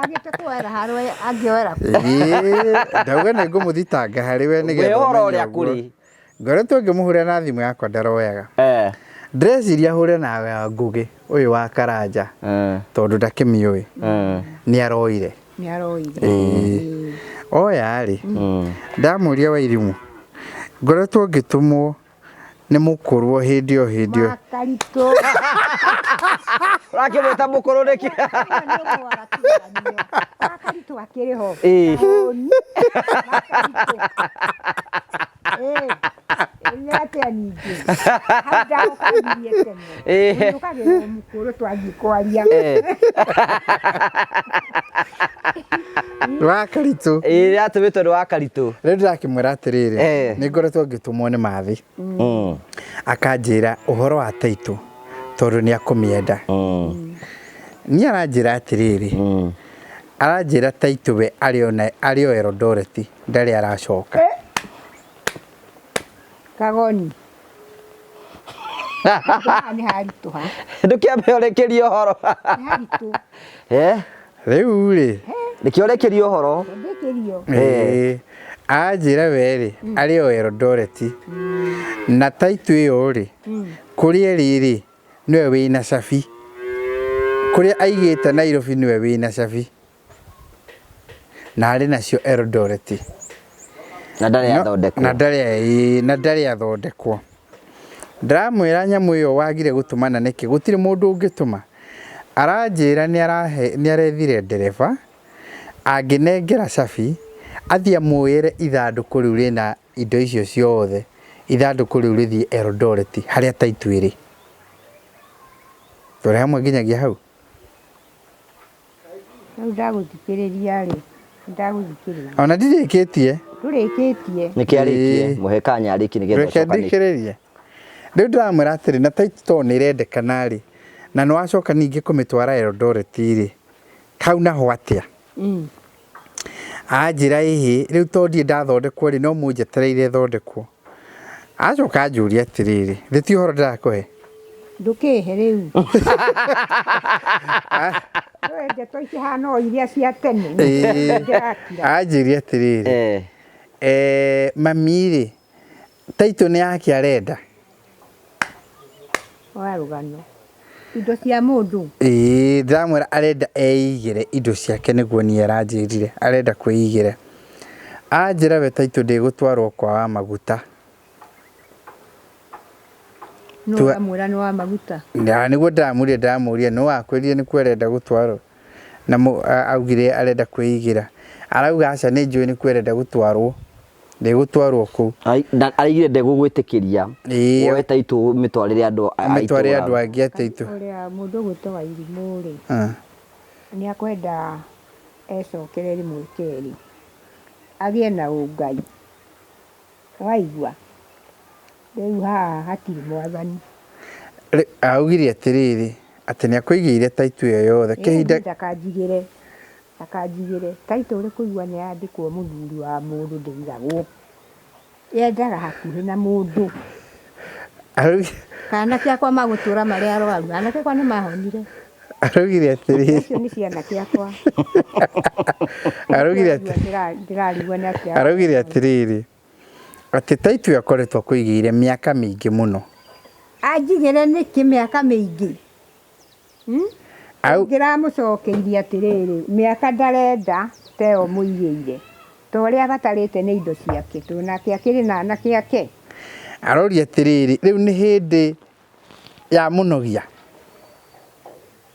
Agĩte kuoera harwe angĩoera kũ? Ĩĩ, ndauga nĩ ngũmũthitanga harĩ we nĩgetha We ũhoro ũmenye ũrĩa ũguo. kũrĩ. Ngoretwo ngĩmũhũrĩra na thimũ yakwa ndaroyaga. Eh. Ndĩreciria hũre na ya Ngũgĩ ũyũ wa Karanja tondũ ndakĩmĩũĩ. Nĩ aroire. Nĩ aroire. Ĩĩ. Oya rĩ, ndamũria Wairimũ, ngoretwo ngĩtũmwo nĩ mũkũrũ o hĩndĩ o hĩndĩ o Makaritũ. Ũrakĩmwĩta mũkũrũ nĩkĩ? Makaritũ akĩrĩ ho. Ĩĩ. Hũni. Makaritũ. Ĩĩ. Nĩ atĩa ningĩ? Hau ndagũkanyirie tene. Ĩĩ. Ũkagĩrwo mũkũrũ twathiĩ kwaria. Wa Karitũ. Ĩĩ atũmĩtwo nĩ wa Karitũ. Rĩu ndĩrakĩmwĩra atĩrĩrĩ, Eh. nĩ ngoretwo ngĩtũmwo nĩ Mathi. Akanjĩra ũhoro wa taitũ tondũ nĩ akũmĩenda. Niĩ aranjĩra atĩrĩrĩ, aranjĩra taitũ we arĩ ona arĩ o Eldoret ndarĩ aracoka. Kagoni. Haha nĩ haritũha. Ndũkĩambe ũrĩkĩrie ũhoro. Nĩ haritũ. Eh? Rĩu rĩ, Nĩkĩo ũrĩkĩrie ũhoro. Ndĩkĩrio. ĩĩ, anjĩra we rĩ, arĩ o Eldoret. Na taitũ ĩyo rĩ, kũrĩa ĩrĩ rĩ, nĩwe wĩna cabi. Kũrĩa aigĩte Nairobi nĩwe wĩna cabi. Na arĩ nacio Eldoret. Na ndarĩ athondekwo. Na ndarĩ ĩĩ, na ndarĩ athondekwo. Ndĩramwĩra nyamũ ĩyo wagire gũtũmana nĩkĩ? Gũtirĩ mũndũ ũngĩtũma. Aranjĩra nĩ arahe nĩ arethire ndereba angĩnengera cabi athiĩ amwĩre ithandũkũ rĩu rĩna indo icio ciothe, ithandũkũ rĩu rĩthiĩ Eldoret harĩa taitũ ĩrĩ. Tũrĩ hamwe nginyagia hau? Rĩu ndagũthikĩrĩria rĩ, ndagũthikĩrĩria. Ona ndirĩkĩtie. Ndũrĩkĩtie. Nĩkĩ arĩkie? Ĩĩ. Mũhe kanya arĩkie nĩgetha Reke ũcokanĩrie. ndĩkĩrĩrie. Rĩu ndĩramwĩra atĩrĩ, na taitũ tondũ nĩ ĩrendekana rĩ, na nĩ wacoka ningĩ kũmĩtwara Eldoret rĩ, hau naho atĩa? Anjĩra ĩhĩ, rĩu tondũ ndirĩ ndathondekwo rĩ, no mũnjetereire thondekwo. Acoka anjũria atĩrĩrĩ, thĩ ti ũhoro ndĩrakũhe? Ndũkĩhe rĩu. Ndũĩ ndeto ikĩhana o iria cia tene. Ĩĩ. Ndĩrakira. Anjĩria atĩrĩrĩ, Eh. eh, mami rĩ, taitũ nĩ yake arenda? Oya rũgano. Indo cia mũndũ. Ĩĩ, ndĩramwĩra arenda eigĩre indo ciake nĩguo niĩ aranjĩrire, arenda kwĩigĩra. Anjĩra we taitũ ndĩgũtwarwo kwa wa maguta. Nũ Tua- ũramwĩra nĩ wa maguta. Na nĩguo ndĩramũria ndĩramũria nũ wakwĩrire nĩkuo arenda gũtwarwo na augire arenda kwĩigĩra. Arauga aca nĩ njũĩ nĩkuo arenda gũtwarwo, ndĩgũtwarwo kũu. Araigire ndegũgwĩtĩkĩria Ĩĩ. woe taitũ ũmĩtwarĩre andũ a Ũmĩtwarĩre itũũra. andũ angĩ a taitũ. Ũrĩa mũndũ ũgwĩtwo Wairimũ rĩ, Ah. nĩ akwenda ecokere rĩmwe kerĩ, agĩe na ũngai. Waigua? Rĩu haha hatirĩ mwathani. Augire atĩrĩrĩ, atĩ nĩ akũigĩire taitũ ĩyo yothe kĩhinda. Ĩĩ ndakanjigĩre, ndakanjigĩre. Taitũ ũrĩ kũigua nĩ yandĩkwo mũthuri wa mũndũ ndĩigagwo. Yendaga hakuhĩ na mũndũ. Kana anake akwa magũtũra marĩ arwaru, anake akwa nĩ mahonire. Araugire atĩrĩrĩ. Acio nĩ ciana ciakwa. Araugire atĩ Ndĩrarigwo nĩ atĩa. Araugire atĩrĩrĩ, atĩ taitũ ĩyo akoretwo akũigĩire mĩaka mĩingĩ mũno. Anjigĩre nĩkĩ mĩaka mĩingĩ? Au Ngĩramũcokeirie atĩrĩrĩ, mĩaka ndarenda ta ĩyo mũigĩire. Ta ũrĩa abatarĩte nĩ indo ciake, tondũ nake akĩrĩ na anake ake. Aroria atĩrĩrĩ, rĩu nĩ hĩndĩ ya mũnogia?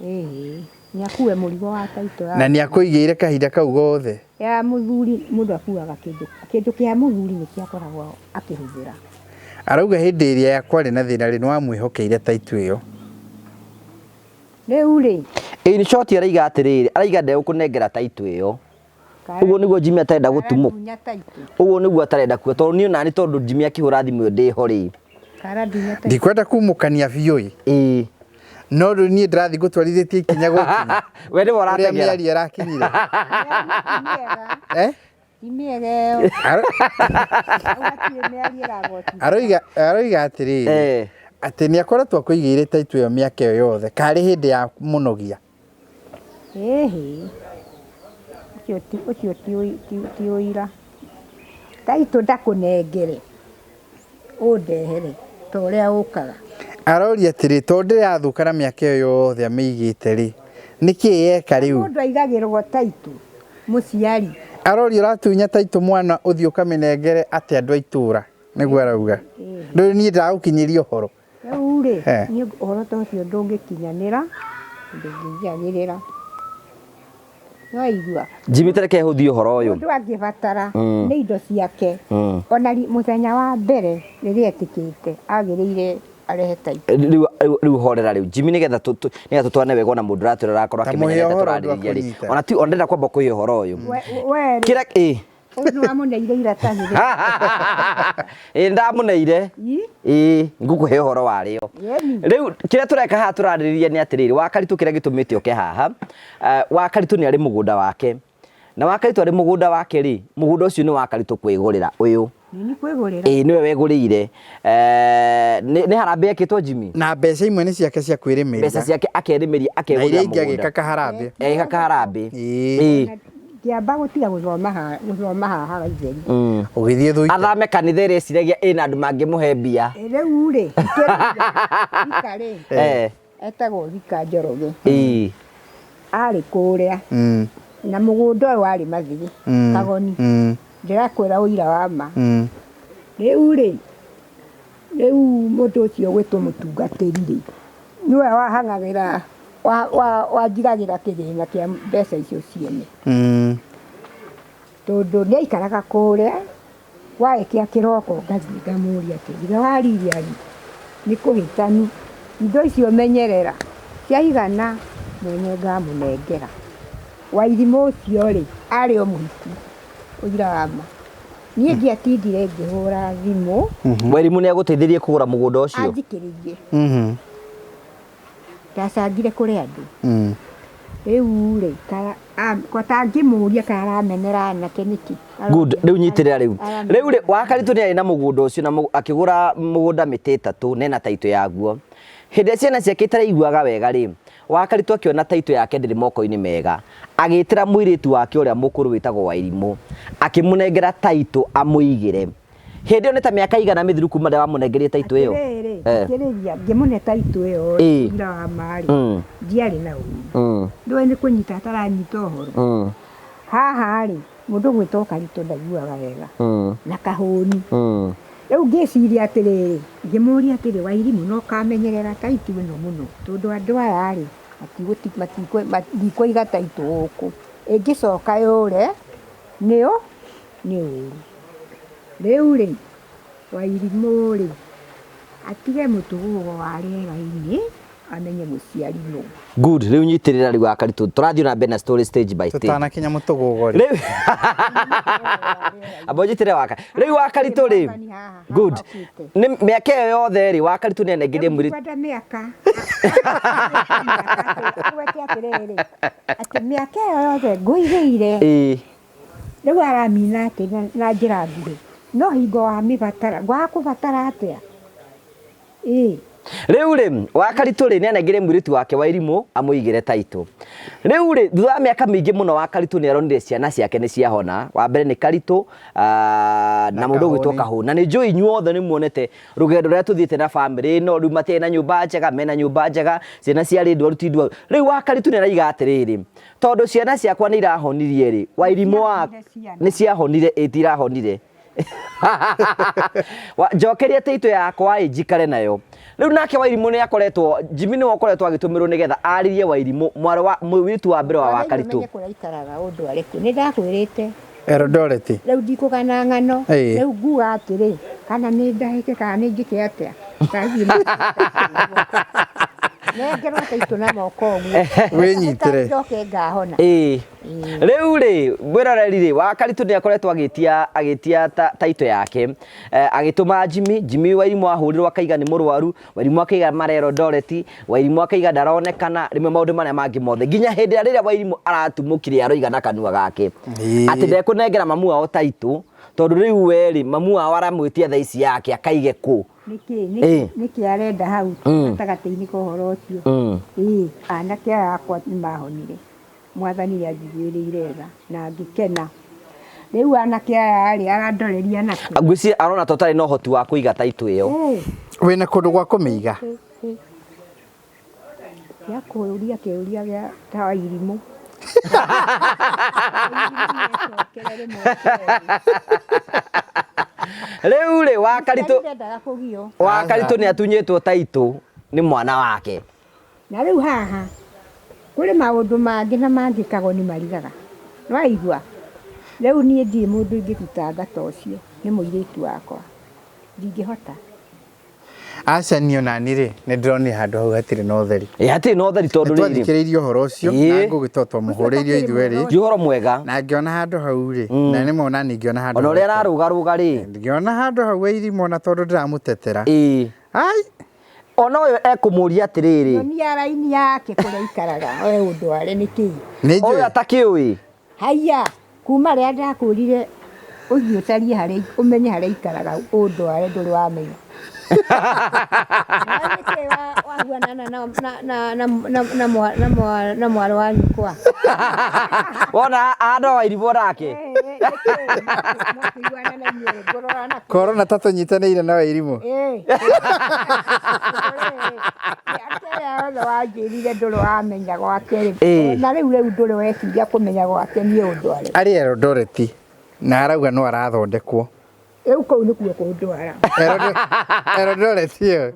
Ĩĩ, nĩ akue mũrigo wa taitũ ya. Na nĩ akũigĩire kahinda kau gothe? Ya mũthuri, mũndũ akuaga kĩndũ, kĩndũ kĩa mũthuri nĩkĩo akoragwo akĩhũthĩra. Arauga hĩndĩ ĩrĩa kwarĩ na thĩna rĩ, nĩ wamwĩhokeire taitũ ĩyo. Rĩu rĩ. In short araiga atĩrĩrĩ, araiga ndegũkũnengera taitũ ĩyo. Ũguo nĩguo Jimmy atarenda gũtumũ. Ũguo nĩguo atarenda kuga tondũ niĩ onani tondũ Jimmy akĩhũra thimũ ĩyo ndĩho rĩ. Ndikwenda kumũkania biũ ĩ. Ĩĩ. No rĩu niĩ ndĩrathiĩ ngũtwarithĩtie ikinya gũkinya. We nĩwe Ũrĩa ũrateng'era. mĩario ĩrakinyire. Eh? Ti mĩega ĩyo. Hau hatirĩ mĩario ĩragotithia. Aroiga aroiga atĩrĩrĩ Eh. atĩ nĩ akoretwo akũigĩire taitũ ĩyo mĩaka ĩyo yothe karĩ hĩndĩ ya mũnogia. Ĩhĩ. Ũcio ti ũcio ti ti ti ũira. Taitũ ndakũnengere ũndehere ta ũrĩa ũkaga. Aroria atĩrĩ tondũ ndĩrathũka na mĩaka ĩyo yothe amĩigĩte rĩ nĩkĩ yeka rĩu? Mũndũ aigagĩrwo taitũ mũciari. Aroria ũratunya taitũ mwana ũthiĩ ũkamĩnengere atĩ andũ a itũra nĩguo arauga. Rĩu niĩ ndagũkinyĩria ũhoro. Rĩu rĩ, niĩ ũhoro ta ũcio ndũngĩkinyanĩra, ndũngĩnjagĩrĩra. Nĩwaigua? Jimmy ta reke hũthie ũhoro ũyũ. Mũndũ angĩbatara nĩ indo ciake, ona mũthenya wa mbere rĩrĩa etĩkĩte agĩrĩire arehe taitũ. Rĩu rĩu horera rĩu Jimmy nĩgetha nĩgetha tũtwarane wega ona mũndũ ũratwĩra arakorwo Ta akĩmenya mũhe nĩ atĩa ũhoro ũndũ tũrarĩrĩria rĩ. akũnyita. Ona ti ona ndĩrenda kwamba kũhe ũhoro ũyũ. We rĩ, Kĩrĩa ĩ ũyũ nĩwamũneire iratathi rĩ. Ĩ ndamũneire. Ĩ ngũkũhe ũhoro warĩo. Yeni. Rĩu kĩrĩa tũreka haha tũrarĩrĩria nĩ atĩrĩrĩ, Wakaritũ kĩrĩa gĩtũmĩte oke haha, Wakaritũ nĩ arĩ mũgũnda wake. Na Wakaritũ arĩ mũgũnda wake rĩ, mũgũnda ũcio nĩ Wakaritũ kwĩgũrĩra ũyũ. Nĩ kwĩgũrĩra. Ĩĩ nĩwe wegũrĩire. Nĩ harambee ekĩtwo Jimmy? Na mbeca imwe nĩ ciake cia kwĩrĩmĩria. Mbeca ciake akerĩmĩria Na akegũrĩra iria ingĩ mũgũnda. agĩka kaharambĩ. Agĩka kaharambĩ. Ĩĩ. Ĩĩ. Ngĩamba gũtiga gũthoma haha gũthoma haha Gaitheri. Ũgĩthiĩ Thũita. Athame kanitha ĩrĩa eciragia ĩna andũ mangĩmũhe mbia. Rĩu rĩ, Thika rĩ, etagwo Thika Njoroge. Ĩĩ. Arĩ kũrĩa na mũgũnda ũyũ warĩ Mathiri, Kagoni. Ndĩrakwĩra ũira wa ma. Rĩu rĩ, rĩu mũndũ ũcio ũgwĩtwo mũtungatĩri rĩ, nĩwe wahang'agĩra wanjigagĩra kĩgĩna kĩa mbeca icio ciene. Tondũ nĩ aikaraga kũrĩa, gwagĩkĩa kĩroko ngathiĩ ngamũria atĩ ithe wa Lilian nĩ kũhĩtanu, indo icio menyerera, ciaigana mwene ngamũnengera. Wairimũ ũcio rĩ, arĩ o mũhiku, ũira wa ma. Niĩ ndiatindire ngĩhũra thimũ. Wairimũ nĩ agũteithirie kũgũra mũgũnda ũcio? Anjikĩrĩrie. Ndacangire kũrĩ andũ. Rĩu rĩ, tangĩmũria kana aramenera anake nĩkĩ? Good, rĩu nyitĩrĩra rĩu. Rĩu rĩ, Wakaritũ nĩ arĩ na mũgũnda ũcio na akĩgũra mũgũnda mĩtĩ ĩtatũ na ena taitũ yaguo. Hĩndĩ ĩrĩa ciana ciake itaraiguaga wega rĩ, Wakaritũ akĩona taitũ yake ndĩrĩ moko-inĩ mega, agĩtĩra mũirĩtu wake ũrĩa mũkũrũ wĩtagwo Wairimũ, akĩmũnengera taitũ amũigĩre. Hĩndĩ ĩyo nĩ ta mĩaka ĩigana mĩthiru kuma rĩrĩa wamũnengerire taitũ ĩyo? Atĩrĩrĩ, thikĩrĩria, ngĩmũne taitũ ĩyo rĩ, ũira wa ma rĩ, ndiarĩ na ũru. Ndũĩ nĩ kũnyita ataranyita ũhoro. Haha rĩ, mũndũ ũgwĩtwo Karitũ ndaiguaga wega na kahũni. Rĩu ngĩciria atĩrĩrĩ, ngĩmũria atĩrĩ, Wairimũ no ũkamenyerera taitũ ĩno mũno tondũ andũ aya rĩ, ndikũiga taitũ gũkũ, ĩngĩcoka yũre nĩ ũru. Rĩu rĩ, Wairimũ rĩ, atige mũtũgũgũ wa rĩera-inĩ amenye mũciari nũ. Good, rĩu nyitĩrĩra rĩu Wakaritũ, tũrathiĩ na mbere na story stage by stage. Tũtanakinya mũtũgũgũ rĩ. Rĩu amba ũnjitĩrĩre Waka. Rĩu Wakaritũ rĩ, good. Nĩ mĩaka ĩyo yothe rĩ, Wakaritũ nĩ anengerie mwĩrĩ. Ndikwenda mĩaka. Agwete atĩrĩrĩ, atĩ mĩaka ĩyo yothe ngũigĩire. Ĩĩ. Rĩu aramina atĩ na njĩra nguhĩ, no hingo wamĩbatara, ngwaga kũbatara atĩa? Ĩĩ. Rĩu rĩ, Wakaritũ rĩ, nĩanengire mũirĩtu wake Wairimũ amũigĩre taitũ. Rĩu rĩ, thutha wa mĩaka mĩingĩ mũno Wakaritũ nĩ aronire ciana ciake nĩ ciahona. Wa mbere nĩ Karitũ na mũndũ ũgwĩtwo Kahũni. Na nĩ njũĩ inyuothe nĩ muonete rũgendo rũrĩa tũthiĩte na bamĩrĩ ĩno, rĩu matiarĩ na nyũmba njega, mena nyũmba njega, ciana ciarĩ ndwaru ti ndwaru. Rĩu Wakaritũ nĩ araiga atĩrĩrĩ, tondũ ciana ciakwa nĩ irahonirie rĩ, Wairimũ wa nĩ ciahonire, ĩ tirahonire. Njokeria taitũ yakwa ĩ njikare nayo. Rĩu nake Wairimũ nĩ akoretwo, Jimmy nĩwe ũkoretwo agĩtũmĩrwo nĩgetha arĩrie Wairimũ, mwarĩ wa mũirĩtu wa mbere wa Wakaritũ. Ũmenye kũrĩa aikaraga ũndware kuo. Nĩ ndakwĩrĩte. Eldoret. Rĩu ndikũgana ng'ano. Rĩu nguga atĩrĩ, kana nĩ ndahĩke kana nĩ njĩke atĩa. Nengerwo taitũ na moko ũguo. Wĩnyitĩre. Njoke ngahona. Ĩĩ. Rĩu rĩ, mwĩroreri rĩ, wa Karitũ nĩ akoretwo agĩtia agĩtia taitũ yake. Eh, agĩtũma Jimmy, Jimmy Wairimũ ahũrirwo akaiga nĩ mũrwaru, Wairimũ akaiga mara Eldoret, Wairimũ akaiga ndaronekana, rĩmwe maũndũ marĩa mangĩ mothe. Nginya hĩndĩ ĩrĩa rĩrĩa Wairimũ aratumũkire aroiga na kanua gake. Atĩ ndekũnengera mamu wao taitũ, tondũ rĩu we rĩ, mamu wao aramwĩtia thaa ici yake akaige kũ. Nĩkĩ nĩkĩ nĩkĩ arenda hau gatagatĩ-inĩ ka ũhoro ũcio? Ĩĩ, anake aya akwa nĩ mahonire. Mwathani nĩ anjiguĩrĩire tha na ngĩkena. Rĩu anake aya rĩ, arandoreria nakũ? Ngwĩciria arona ta ũtarĩ na ũhoti wa kũiga taitũ ĩyo. Wĩna kũndũ gwa kũmĩiga? Gĩa kũũria kĩũria gĩa ta Wairimũ. Rĩu rĩ, wa Karitũ Ndendaga kũgio. wa Karitũ nĩ atunyĩtwo taitũ nĩ mwana wake. Na rĩu haha kũrĩ maũndũ mangĩ na mangĩ kagoni marigaga. Nĩwaigua? Rĩu niĩ ndirĩ mũndũ ingĩthitanga ta ũcio, nĩ mũirĩtu wakwa. Ndingĩhota. Aca niĩ ona niĩ rĩ, nĩ ndĩronire handũ hau hatirĩ na ũtheri. Ĩ hatirĩ na ũtheri tondũ rĩrĩ. Nĩtwathikĩrĩirie ũhoro ũcio na Ngũgĩ tondũ twamũhũrĩire ithuerĩ. Ti ũhoro mwega. Na ngĩona handũ hau rĩ, na nĩma ona niĩ ngĩona handũ Ona ũrĩa ararũgarũga rĩ. Ngĩona handũ hau Wairimũ ona tondũ ndĩramũtetera. Ĩĩ. Ai! Ona ũyũ ekũmũria atĩrĩrĩ. Nyonia raini yake kũrĩa aikaraga we ũndware nĩkĩ? Nĩ njũĩ. Ũyũ atakĩũĩ. Haiya, kuma rĩrĩa ndakwĩrire ũthiĩ ũcarie harĩa ũmenye harĩa aikaraga ũndware ndũrĩ wamenya. Nawe nĩkĩ wahuanana na na na na na na na na mwarĩ wa nyũkwa? Wona andũ Wairimũ nake. Mũkĩiguana na inyuĩ ngũrora na Korona ta tũnyitanĩire na Wairimũ. Atĩ othe wanjĩrire ndũrĩ wamenya gwake rĩ. Ĩĩ. Na rĩu rĩu ndũrĩ weciria kũmenya gwake niĩ ũndware. Arĩ Eldoret na arauga no arathondekwo. Rĩu kũu nĩkuo kũndwara. Eldoret ĩyo.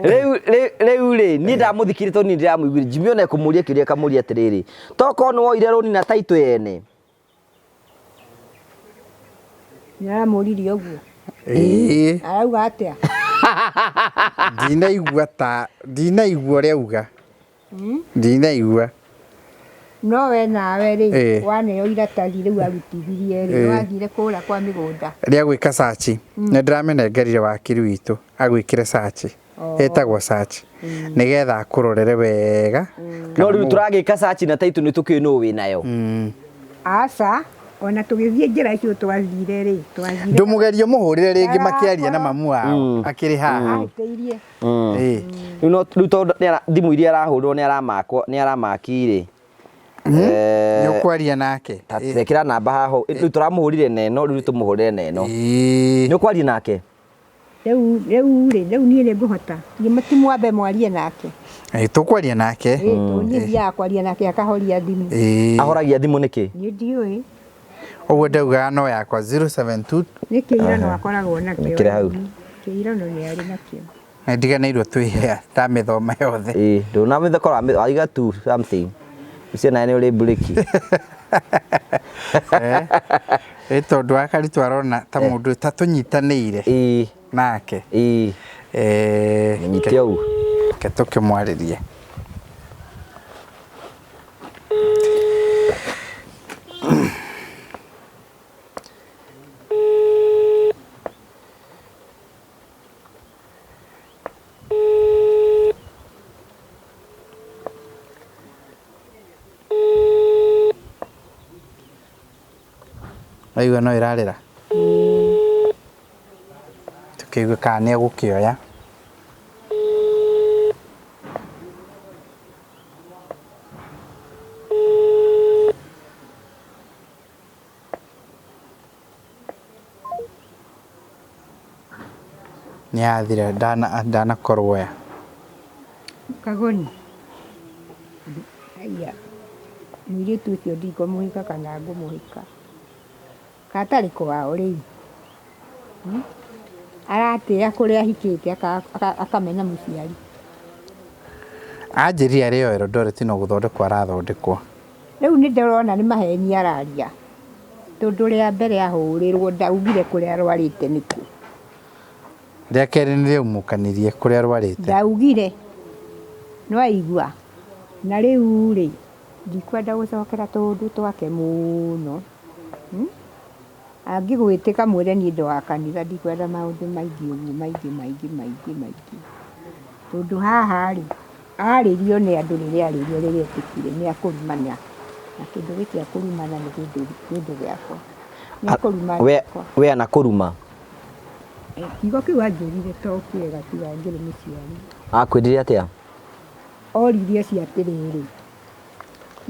Rĩu rĩu rĩ niĩ ndamũthikire tondũ niĩ ndĩramũiguire Jimmy ona ekũmũria kĩũria akamũria atĩrĩrĩ tokorwo nĩ woire rũni na taitũ yene. Nĩaramũririe ũguo. Ĩĩ. Arauga atĩa? Ndinaigua ta ndinaigua ũrĩa auga. Ndinaigua. No we nawe rĩ, Ĩĩ. waneo iratathi rĩu arutithirie rĩ, Ĩĩ. nĩwathire kũrĩa kwa mĩgũnda. Rĩa gwĩka search nĩ ndĩramĩnengerire wakiri witũ agwĩkĩre search. Ĩtagwo search. Nĩgetha akũrorere wega. No rĩu tũragĩka search na taitũ nĩ tũkĩũĩ nũ wĩnayo. Aca, ona tũgĩthiĩ njĩra icio twathire rĩ, twathire. Ndũmũgerie ũmũhũrĩre rĩngĩ makĩaria na mamu wao akĩrĩ haha. Ahĩtĩirie. Ĩĩ. Rĩu no rĩu tondũ thimũ iria arahũrwo nĩ aramakwo nĩ aramaki rĩ. Nĩ ũkwaria nake. Ta twekĩra namba haha rĩu tũramũhũrire na ĩno rĩu tũmũhũrĩre na ĩno. Ĩĩ. Nĩ ũkwaria nake? Rĩu rĩu rĩ, rĩu niĩ nĩ ngũhota. Niĩ ti mwambe mwarie nake. Ĩĩ, tũkwaria nake. Ĩĩ, tondũ niĩ thiaga kwaria nake akahoria thimũ. Ĩĩ. Ahoragia thimũ nĩkĩ? Niĩ ndiũĩ. Ũguo ndaugaga no yakwa 072 Nĩ kĩirano akoragwo nakĩo. Mĩkĩre hau. Kĩirano nĩ arĩ nakĩo. Nĩ ndiganĩirwo twĩ ndamĩthoma yothe. Ĩĩ, ndũnamĩthokora waiga tu something. Ũcio nawe nĩ ũrĩ mburĩki. Ĩ tondũ wa Karitũ arona ta mũndũ ta tũnyitanĩire Ĩĩ. nake. Ĩĩ. Eh, Nyite ũguo. Reke tũkĩmwarĩrie. Waigua no ĩrarĩra? Tũkĩigue kana nĩ egũkĩoya. Nĩ yathira ndanakorwo oya. Kagoni. Haiya. Mũirĩtu ũcio ndikũmũhika kana ngũmũhika. Gatarĩ kwao rĩu. Aratĩĩa kũrĩa ahikĩte akamena mũciari. Anjĩrire arĩ o Eldoret no gũthondekwo arathondekwo. Rĩu nĩ ndĩrona nĩ maheni araria. Tondũ rĩa mbere ahũrĩrwo ndaugire kũrĩa arwarĩte nĩkũ. Rĩa kerĩ nĩ rĩaumũkanirie kũrĩa arwarĩte. Ndaugire. Nĩwaigua? Na rĩu rĩ, ndikwenda gũcokera tũũndũ twake mũno. Angĩgwĩtĩka mwĩre niĩ ndĩ wa kanitha ndikwenda maũndũ maingĩ ũguo maingĩ maingĩ maingĩ maingĩ. Tondũ haha rĩ, arĩrio nĩ andũ rĩrĩa arĩrio rĩrĩa etĩkire nĩ akũrumana. Na kĩndũ gĩkĩ akũrumana nĩ kĩndũ kĩndũ gĩakwa. Nĩ akũruma We we anakũruma? Kiugo kĩu anjĩrire to kĩega tiga ngĩrĩ mũciari. Akwĩrire atĩa? Oririe ũcio atĩrĩrĩ,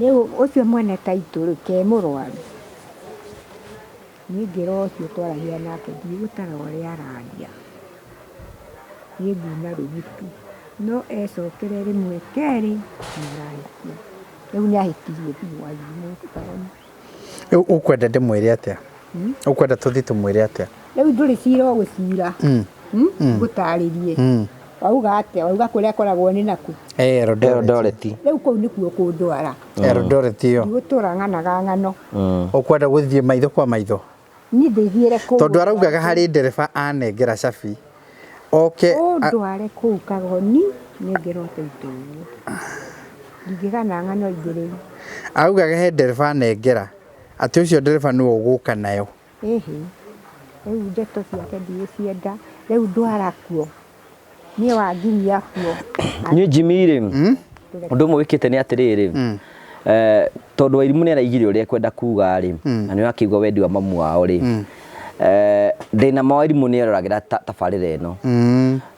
rĩu ũcio mwene taitũ rĩ, ke mũrwaru? Niĩ ngĩra ũcio twaragia nake ndigũtara ũrĩa araria, niĩ nguna rũgĩtu. No ecokere rĩmwe kerĩ nĩ arahĩtia. Rĩu nĩ ahĩtirie biũ Wairimũ. Rĩu ũkwenda ndĩmwĩre atĩa? Ũkwenda tũthiĩ tũmwĩre atĩa? Rĩu ndũrĩ cira ũgũcira. Ngũtarĩrie. Wauga atĩa? Wauga kũrĩa akoragwo nĩ nakũ? Eh, Eldoret. Eldoret. Rĩu kũu nĩkuo ũkũndwara. Eldoret ĩyo. Ndigũtũra ng'anaga ng'ano. Ũkwenda gũthiĩ maitho kwa maitho? Niĩ ndĩthiĩre kũu. Tondũ araugaga harĩ ndereba anengera cabi oke. Ũndware kũu Kagoni nĩngerwo taitũ ũguo. Ndingĩgana ng'ano ingĩ rĩu. Augaga he ndereba anengera atĩ ũcio ndereba nĩwe ũgũka nayo. Ĩhĩ, rĩu ndeto ciake ndigũcienda, rĩu ndwara kuo. Niĩ wanginyia kuo. Niĩ Jimmy rĩ, ũndũ ũmwe wĩkĩte nĩ atĩrĩrĩ, eh, tondũ Wairimũ nĩ araigire ũrĩa ekwenda kuga rĩ, na nĩ ũrakĩigua wendi wa mamu wao rĩ, eh, ndĩna ma Wairimũ nĩ eroragĩra tabarĩra ĩno,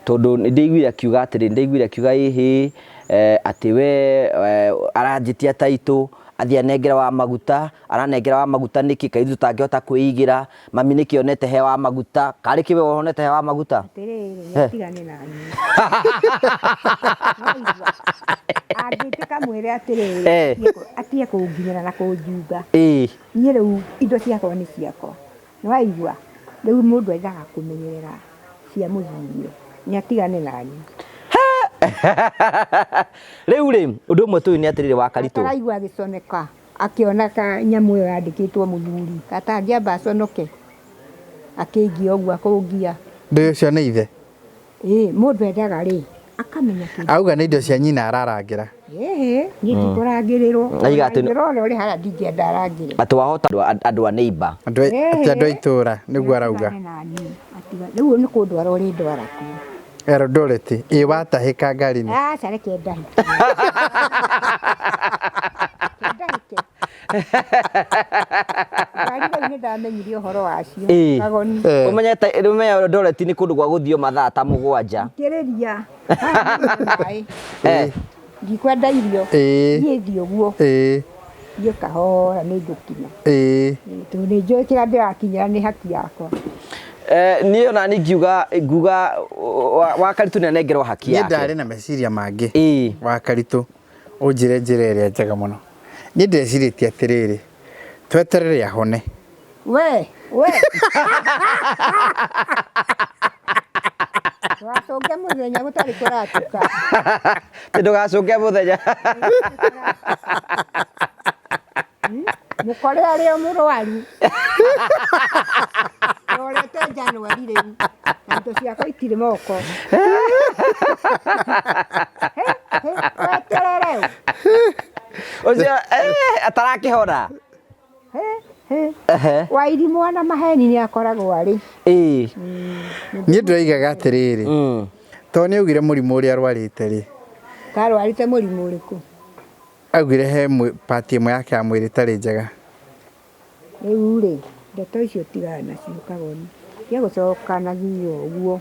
tondũ nĩ ndĩiguire akiuga atĩrĩ, nĩ ndĩiguire akiuga ĩhĩ, eh, atĩ we eh, aranjĩtia taitũ, athiĩ anengera wa maguta, aranengera wa maguta nĩkĩ, kaĩ ithuĩ tũtangĩhota kwĩigĩra, Mami nĩkĩ onete he wa maguta? Karĩ kĩ we wonete he wa maguta? Atĩrĩrĩ, nĩ atigane na niĩ. Waigua? Angĩtĩka mwĩre atĩrĩrĩ, atige kũnginyĩra na kũnjunga. Niĩ rĩu indo ciakwa nĩ ciakwa. Nĩwaigua? Rĩu mũndũ endaga kũmenyerera cia mũthuriwe. Nĩ atigane na niĩ. Rĩu rĩ, ũndũ ũmwe tũĩ nĩ atĩrĩrĩ wa Karitũ. Ataraigua agĩconeka. Akĩona ka nyamũ ĩyo yandĩkĩtwo mũthuri, atangĩamba aconoke akĩngia ũguo akũngia. Ndũĩ ũcio nĩ ithe? Ĩĩ, mũndũ endaga rĩ, akamenya kĩndũ. Auga nĩ indo cia nyina ararangĩra. Ĩhĩ, niĩ ndikũrangĩrĩrwo. Aiga atĩ nĩ- Ũrangĩrwo ũrĩa ũrĩ harĩa ndingĩenda arangĩre. Atĩ wahota andũ a neighbor. Andũ atĩ andũ a itũũra nĩguo arauga. Atigane na niĩ, Rĩu nĩ kũndwara ũrĩndwara kuo. Eldoret, ĩ watahĩka ngari-inĩ. Aca reke ndahĩke. Reke ndahĩke. Ngari rĩu nĩ ndamenyire ũhoro wacio. Kagoni. Ũmenyete ũmenye Eldoret nĩ kũndũ gwa gũthiĩ mathaa ta mũgwanja. Thikĩrĩria. Haha nĩ maĩ. Ndikwenda irio. Niĩ thiĩ ũguo. Thiĩ kahora nĩ ngũkinya. Tondũ nĩ njũĩ kĩrĩa ndĩrakinyĩra nĩ haki yakwa. Niĩ ona niĩ ngiuga nguga wa Karitũ nĩ anengerwo haki Niĩ yake. ndarĩ na meciria mangĩ. Wa Karitũ ũnjĩre njĩra ĩrĩa njega mũno. Niĩ ndecirĩtie atĩrĩrĩ, tweterere ahone. We, we. Ndũgacũnge mũthenya gũtarĩ kũratuka. Ndũgacũnge mũthenya. Mũkore arĩ o mũrwaru. Rorete January rĩu. Na indo ciakwa itirĩ moko. Weterere. Ũcio atarakĩhona. Wairimũ ona maheni nĩ akoragwo arĩ. Ĩĩ. Niĩ ndĩroigaga atĩrĩrĩ, tondũ nĩ augire mũrimũ ũrĩa arwarĩte rĩ. Karwarĩte mũrimũ ũrĩkũ? Augire he part ĩmwe yake ya mwĩrĩ ĩtarĩ njega. Rĩu rĩ, ndeto icio tigana nacio Kagoni. Tiga gũcoka na thutha ũguo.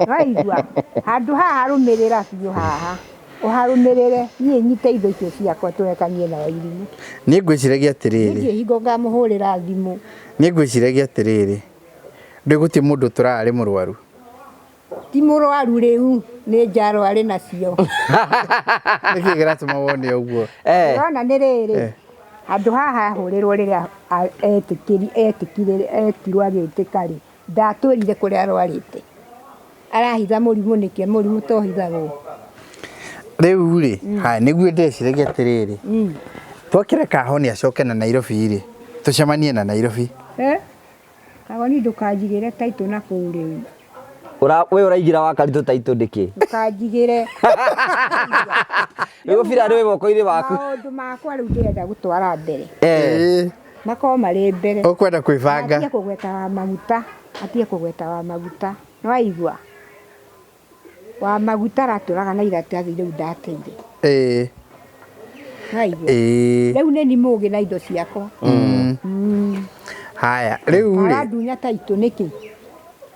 Waigua? Handũ haha rũmĩrĩra biũ haha. Ũharũmĩrĩre, niĩ nyite indo icio ciakwa tũrekanie na Wairimũ. Niĩ ngwĩciragia atĩrĩrĩ. Niĩ ndirĩ hingo ngamũhũrĩra thimũ. Niĩ ngwĩciragia atĩrĩrĩ, ndũĩ gũtirĩ mũndũ ũtũraga arĩ mũrwaru? Ti mũrwaru rĩu, nĩ njaro arĩ nacio. Nĩkĩ kĩratũma wone ũguo? Ũrona nĩ rĩrĩ, handũ haha ahũrĩrwo rĩrĩa etĩkĩri etĩkire etirwo agĩtĩka rĩ, ndatwĩrire kũrĩa arwarĩte. Arahitha mũrimũ nĩkĩ? Mũrimũ to ũhithagwo. Rĩu rĩ, haya nĩguo ndeciragia atĩrĩrĩ, twakĩreka ahone acoke na Nairobi rĩ, tũcemanie na Nairobi. Eh? Kagoni ndũkanjigĩre taitũ na kũu rĩu. Ura we ũraigĩra wa karitũ taitũ ndĩkĩ? Ndũkanjigĩre. Rĩu bira nĩ wĩ moko-inĩ maku. Maũndũ makwa rĩu ndĩrenda gũtwara mbere. Eh. Makorwo marĩ mbere. Ũkwenda kwĩbanga. Atige kũgweta wa maguta, atige kũgweta wa maguta. Nĩwaigua? Wa maguta aratũraga na iratathi rĩu ndateire. Ĩĩ. Nĩwaigua? Ĩĩ. Rĩu nĩ niĩ mũgĩ na indo ciakwa. Haya, rĩu rĩ. Arandunya taitũ nĩkĩ?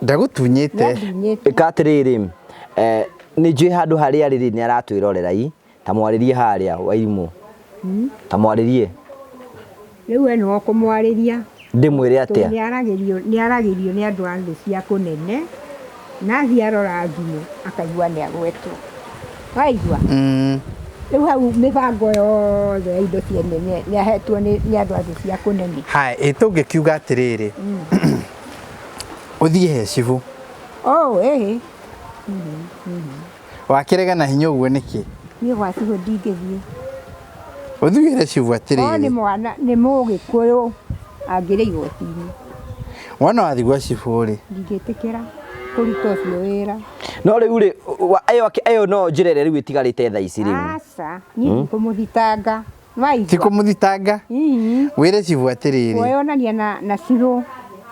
Ndagũtunyĩte. Nĩandunyĩte. Ĩka atĩrĩrĩ, eh, nĩ njũĩ handũ harĩa arĩ rĩ nĩ aratwĩrorera i, ta mwarĩrie harĩa Wairimũ. Ta mwarĩrie. Rĩu we nĩwe ũkũmwarĩria. Ndĩmwĩre atĩa? Nĩaragĩrio nĩaragĩrio nĩ andũ a thĩ cia kũnene, na athiĩ arora thimũ akaigua nĩagwetwo. Waigua? Rĩu hau mĩbango yothe ya indo ciene nĩahetwo nĩ andũ a thĩ cia kũnene. Haya, ĩ tũngĩkiuga atĩrĩrĩ, ũthiĩ he cibũ. Oh, ĩhĩ. Wakĩrega na hinya ũguo nĩkĩ? Niĩ gwa cibũ ndingĩthiĩ. Ũthiĩ wĩre cibũ O nĩ atĩrĩrĩ. mwana nĩ mũgĩkũyũ angĩrĩ igoti-inĩ. Wona wathiĩ gwa cibũ rĩ. Ndingĩtĩkĩra kũruta ũcio wĩra. No rĩu rĩ, ĩyo ĩyo no njĩra ĩrĩa rĩu ĩtigarĩte thaa ici rĩu. Aca, niĩ ndikũmũthitanga. Nĩwaigua? Ti kũmũthitanga? Wĩre cibũ atĩrĩrĩ. Kwĩyonania na na cibũ.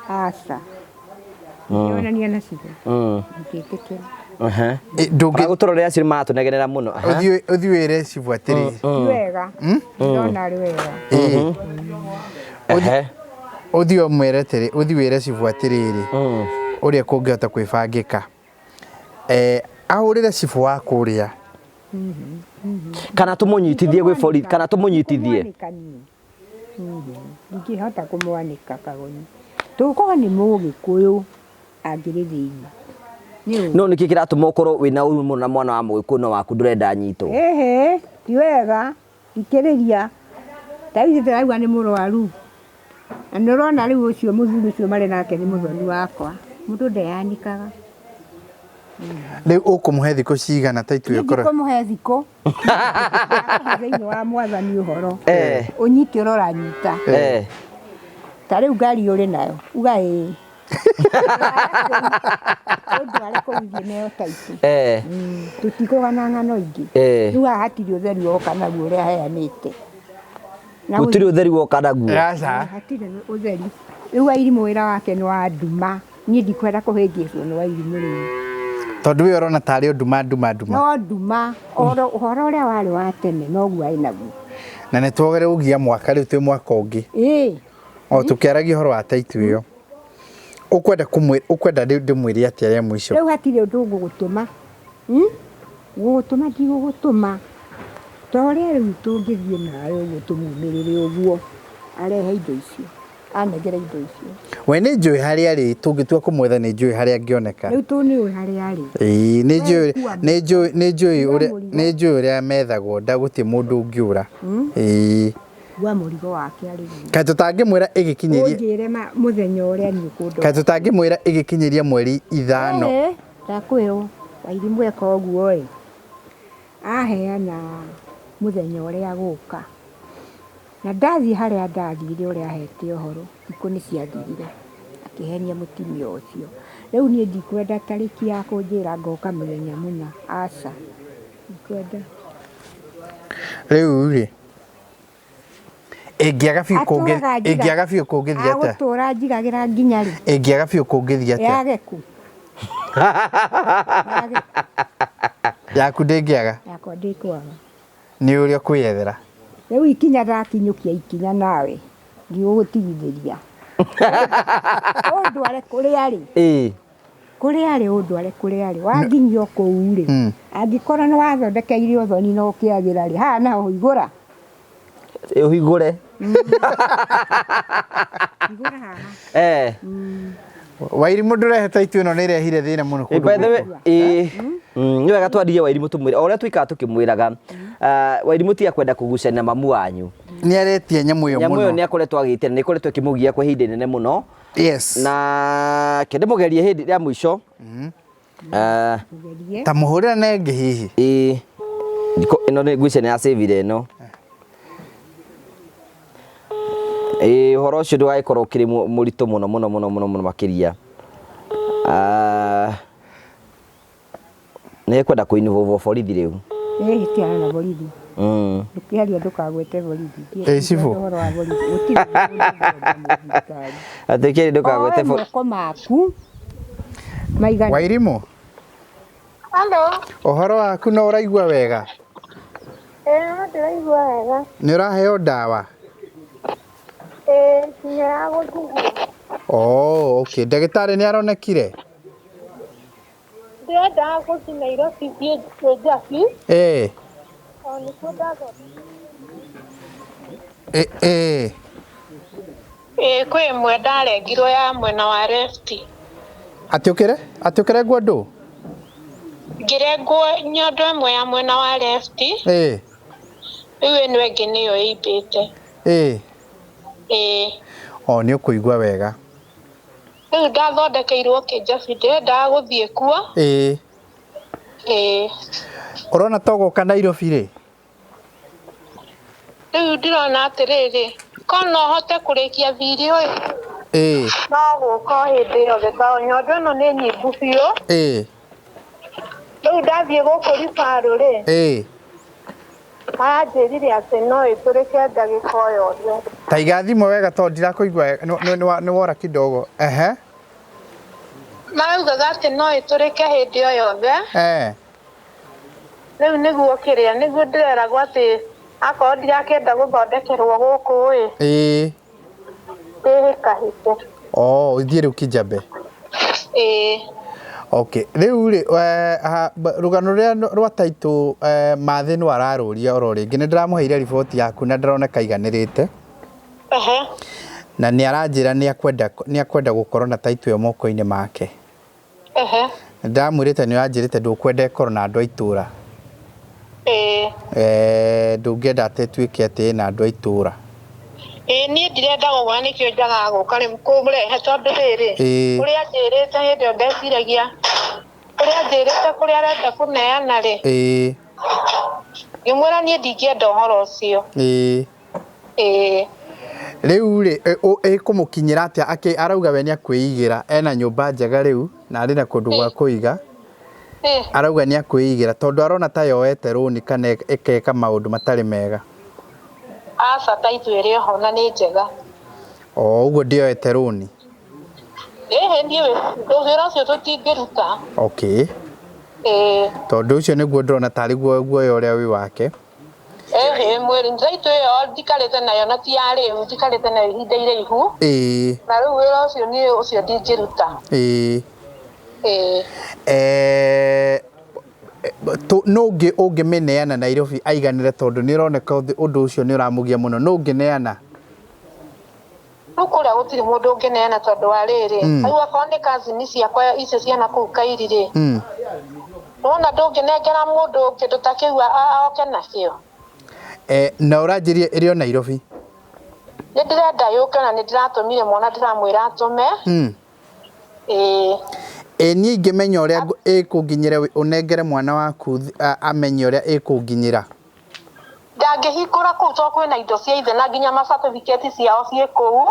Aca. Kwĩyonania na cibũ. Ndingĩtĩkĩra. Ndũngĩ Agũtũrorera acio nĩ maratũnegenera mũno. Ũthiĩ ũthiĩ wĩre cibũ atĩrĩrĩ. Ti wega. Ndona arĩ wega. Ĩĩ. Ũthiĩ ũmwĩre atĩrĩ, ũthiĩ wĩre cibũ atĩrĩrĩ, ũrĩa kũngĩhota kwĩbangĩka. Eh, ahũrĩre cibũ wa kũrĩa. Kana tũmũnyitithie gwĩ borithi, kana tũmũnyitithie. Kũmwanĩka niĩ. Ndingĩhota kũmwanĩka kagoni. Tũkorwo nĩ mũgĩkũyũ angĩrĩ thĩinĩ. Nĩ ũũ. No nĩkĩ kĩratũma ũkorwo wĩna ũru mũno na mwana wa mũgĩkũyũ no waku ndũrenda anyitwo? Ĩhĩ, ti wega. Thikĩrĩria. Ta rĩu ndĩraigua nĩ mũrwaru. Na nĩ ũrona rĩu ũcio mũthuri ũcio marĩ nake nĩ mũthoni wakwa. Mũndũ ndeyanĩkaga. Rĩu ũkũmũhe thikũ cigana ta ithuĩ ũkorwo? Ndikũmũhe thikũ. Thĩinĩ wa mwathani ũhoro. Eh. Ũnyite ũrĩa ũranyita. Eh. Ta rĩu ngari ũrĩ nayo, uga ĩĩ. Ũndware kũu thiĩ nayo taitũ. Eh. Tũtikũgana ng'ano ingĩ. Eh. Rĩu haha hatirĩ ũtheri woka naguo ũrĩa aheanĩte. Na Gũtirĩ ũtheri woka naguo. Aca. Hatirĩ ũtheri. Rĩu Wairimũ wĩra wake nĩ wa nduma. Niĩ ndikwenda kũhĩngĩcwo nĩ Wairimũ rĩu. Tondũ we ũrona tarĩ o nduma nduma nduma. No nduma, oro ũhoro ũrĩa warĩ wa tene noguo arĩ naguo. Na nĩ twagĩrĩirwo gũgia mwaka rĩu twĩ mwaka ũngĩ. Ĩĩ. O tũkĩaragia ũhoro wa taitũ ĩyo. Ũkwenda kũmwĩra ũkwenda ndĩmwĩre atĩa rĩa mũico? Rĩu hatirĩ ũndũ ngũgũtũma. Gũgũtũma ndigũgũtũma. Ta ũrĩa rĩu tũngĩthiĩ nawe ũguo tũmumĩrĩre ũguo arehe indo icio. Anengere indo icio. We nĩ njũĩ harĩa arĩ, tũngĩtua kũmwetha nĩ njũĩ harĩa angĩoneka. Rĩu tũ nĩ ũĩ harĩa arĩ. Ĩĩ, nĩ njũĩ Kua nĩ njũĩ nĩ njũĩ Kua ũrĩa mũrigo. nĩ njũĩ ũrĩa methagwo nda gũtirĩ mũndũ ũngĩũra. Ĩĩ. Kua mũrigo wake arĩ guo. Kaĩ tũtangĩmwĩra ĩgĩkinyĩria Ũnjĩre mũthenya ũrĩa niĩ ũkũndora. Kaĩ tũtangĩmwĩra ĩgĩkinyĩria mweri ithano. Ĩĩ, ndakwĩrwo Wairimũ eka ũguo ĩ, aheana mũthenya ũrĩa agũka. Na ndathiĩ harĩa ndathire ũrĩa ahete ũhoro, thikũ nĩ ciathirire, akĩhenia mũtumia ũcio. Rĩu niĩ ndikwenda tarĩki ya kũnjĩra ngoka mũthenya mũna, aca, ndikwenda. Rĩu rĩ, ĩngĩaga biũ kũngĩ Atũraga njiga- ĩngĩaga biũ kũngĩthiĩ atĩa? Agũtũra njigagĩra nginya rĩ? Ĩngĩaga biũ kũngĩthiĩ atĩa? Yage kũ? Yage kũ? Yaku ndĩngĩaga? Yakwa ndĩkwaga. Nĩ ũrĩa ũkwĩyethera. Rĩu ikinya ndakinyũkia ikinya nawe ndigũgũtigithĩria. Ũndware kũrĩa rĩ? Ĩĩ. Kũrĩa rĩ ũndware kũrĩa rĩ? Wanginyia o kũu rĩ, angĩkorwo nĩ wathondekeire ũthoni na ũkĩagĩra rĩ, haha naho hingũra. Ũhingũre. Hingũra haha. Eh. Wairimũ ndũrehe taitũ ĩno nĩ ĩrehire thĩna mũno kũndũ By the way, gũkũ. ĩĩ. Nĩ wega twaririe Wairimũ tũmwĩre o ũrĩa tũikaraga tũkĩmwĩraga. Wairimũ tiga kwenda kũgucania na mamu wanyu. Nĩ aretia nyamũ ĩyo Nyamũ ĩyo mũno. nĩ akoretwo agĩtia na nĩ ĩkoretwo ĩkĩmũgia kwa ihinda inene mũno. Yes. Na kende mũgerie hĩndĩ ya mũico. Mũgerie. Ta mũhũrĩra na ĩngĩ hihi. Ĩĩ. Ĩno nĩ ngwĩciria nĩ yacĩvire ĩno. Ĩĩ ũhoro ũcio ndũgagĩkorwo ũkĩrĩ mũritũ mũno mũno mũno mũno mũno makĩria. Nĩ ekwenda kũ involve borithi rĩu. Ĩĩ tigana na borithi. Ndũkĩaria ndũkagwete borithi. Ĩ cibũ. Ũhoro wa borithi. Gũtirĩ mũndũ ũngĩenda mũthirikari. Atĩ kĩrĩ ndũkagwete Oe moko maku maigana. Wairimũ. Hello. Ũhoro waku no ũraigua wega? Ĩĩ no ndĩraigua wega. Nĩ ũraheo ndawa? Ĩĩ nginya ya gũthuguma. Oh, okay. Ndagĩtarĩ nĩ aronekire? Ndĩrendaga gũthiĩ Nairobi thiĩ kwĩ Jackie. Ĩĩ. O nĩkuo ndathondekire. Ĩĩ. Ĩĩ kwĩ ĩmwe ndarengirwo ya mwena wa left. Atĩ ũkĩre? Atĩ ũkĩrengwo ndũ? Ngĩrengwo nyondo ĩmwe ya mwena wa left. Ĩĩ. Rĩu ĩno ĩngĩ nĩyo ĩimbĩte. Ĩĩ. Ĩĩ. O nĩ ũkũigua wega. Rĩu ndathondekeirwo Kĩnjabi ndĩrendaga gũthiĩ kuo. Ĩĩ. Ĩĩ. Ũrona ta ũgoka Nairobi rĩ? Rĩu ndĩrona atĩrĩrĩ, korwo no hote kũrĩkia thirĩ ũyũ. Ĩĩ. No gũka o hĩndĩ yothe tondũ nyondo ĩno nĩ nyimbu biũ. Ĩĩ. Rĩu ndathiĩ gũkũ ribarũ rĩ. Ĩĩ. Maranjĩrire atĩ no ĩtũrĩke ndagĩka o yothe. Ta iga thimũ wega tondũ ndirakũigua wega, nĩ wora kidogo. Ehe. Maraugaga atĩ no ĩtũrĩke hĩndĩ o yothe. Eh. Rĩu nĩguo kĩrĩa, nĩguo ndĩreragwo atĩ akorwo ndirakĩenda gũthondekerwo gũkũ ĩ. Ĩĩ. Ndĩhĩkahĩke. Oh, ũthiĩ rĩu Kijabe. Ĩĩ. Okay, rĩu rĩ, rũgano rũrĩa rwa taitũ Mathĩ no ararũria oro rĩngĩ, nĩ ndĩramũheire riboti yaku na ndĩroneka aiganĩrĩte. Ehe. Na nĩ aranjĩra nĩ akwenda nĩ akwenda gũkorwo na taitũ ĩyo moko-inĩ make. Ehe. Ndamwĩrĩte nĩ ũranjĩrĩte ndũkwenda ĩkorwo na andũ a itũra. Ĩĩ. Ndũngĩenda atĩ ĩtuĩke atĩ ĩna andũ a itũra. Ĩĩ niĩ ndirenda ũguo na nĩkĩo njagaga gũka rĩu kũmũrehe tondũ rĩrĩ, Ĩĩ. ũrĩa anjĩrĩte hĩndĩ ĩyo ndeciragia, ũrĩa anjĩrĩte kũrĩa arenda kũneana rĩ, Ĩĩ. ngĩmwĩra niĩ ndingĩenda ũhoro ũcio. Ĩĩ. Ĩĩ. Rĩu rĩ, ĩkũmũkinyĩra atĩa? Akĩ arauga we nĩ akwĩigĩra, ena nyũmba njega rĩu na arĩ na kũndũ gwa kũiga. Arauga nĩ akwĩigĩra tondũ arona ta yoete rũni kana ĩkeka maũndũ matarĩ mega. Aca taitũ ĩrĩ oho na nĩ njega. O ũguo ndĩoete rũni. Ĩhĩ niĩ wĩra ũcio tũtingĩruta. Okay. Ĩĩ. Tondũ ũcio nĩguo ndĩrona tarĩ guo guoya ũrĩa wĩ wake. Ĩhĩ mwĩrĩ taitũ ĩyo njikarĩte nayo na ti ya rĩu njikarĩte nayo ihinda iraihu. Ĩĩ. Na rĩu wĩra ũcio niĩ ũcio ndingĩruta. Ĩĩ. Ĩĩ. Nũ ũngĩ ũngĩmĩneana Nairobi aiganĩre tondũ nĩ ũroneka ũndũ ũcio nĩ ũramũgia mũno. Nũ ũngĩneana? Rĩu kũrĩa gũtirĩ mũndũ ũngĩneana tondũ wa rĩrĩ. Rĩu akorwo nĩ cousin ciakwa icio ciana kũu Kairi rĩ. Nĩwona ndũngĩnengera mũndũ kĩndũ ta kĩu oke nakĩo. Na ũranjĩria ĩrĩ o Nairobi? Nĩ ndĩrenda yũke na nĩ ndĩratũmire mwana ndĩramwĩra atũme. Ĩĩ. Ĩ niĩ ingĩmenya ũrĩa ĩkũnginyĩra ũnengere mwana waku amenye ũrĩa ĩkũnginyĩra. Ndangĩhingũra kũu tondũ kwĩna indo cia ithe na nginya ma certificate ciao ciĩ kũu.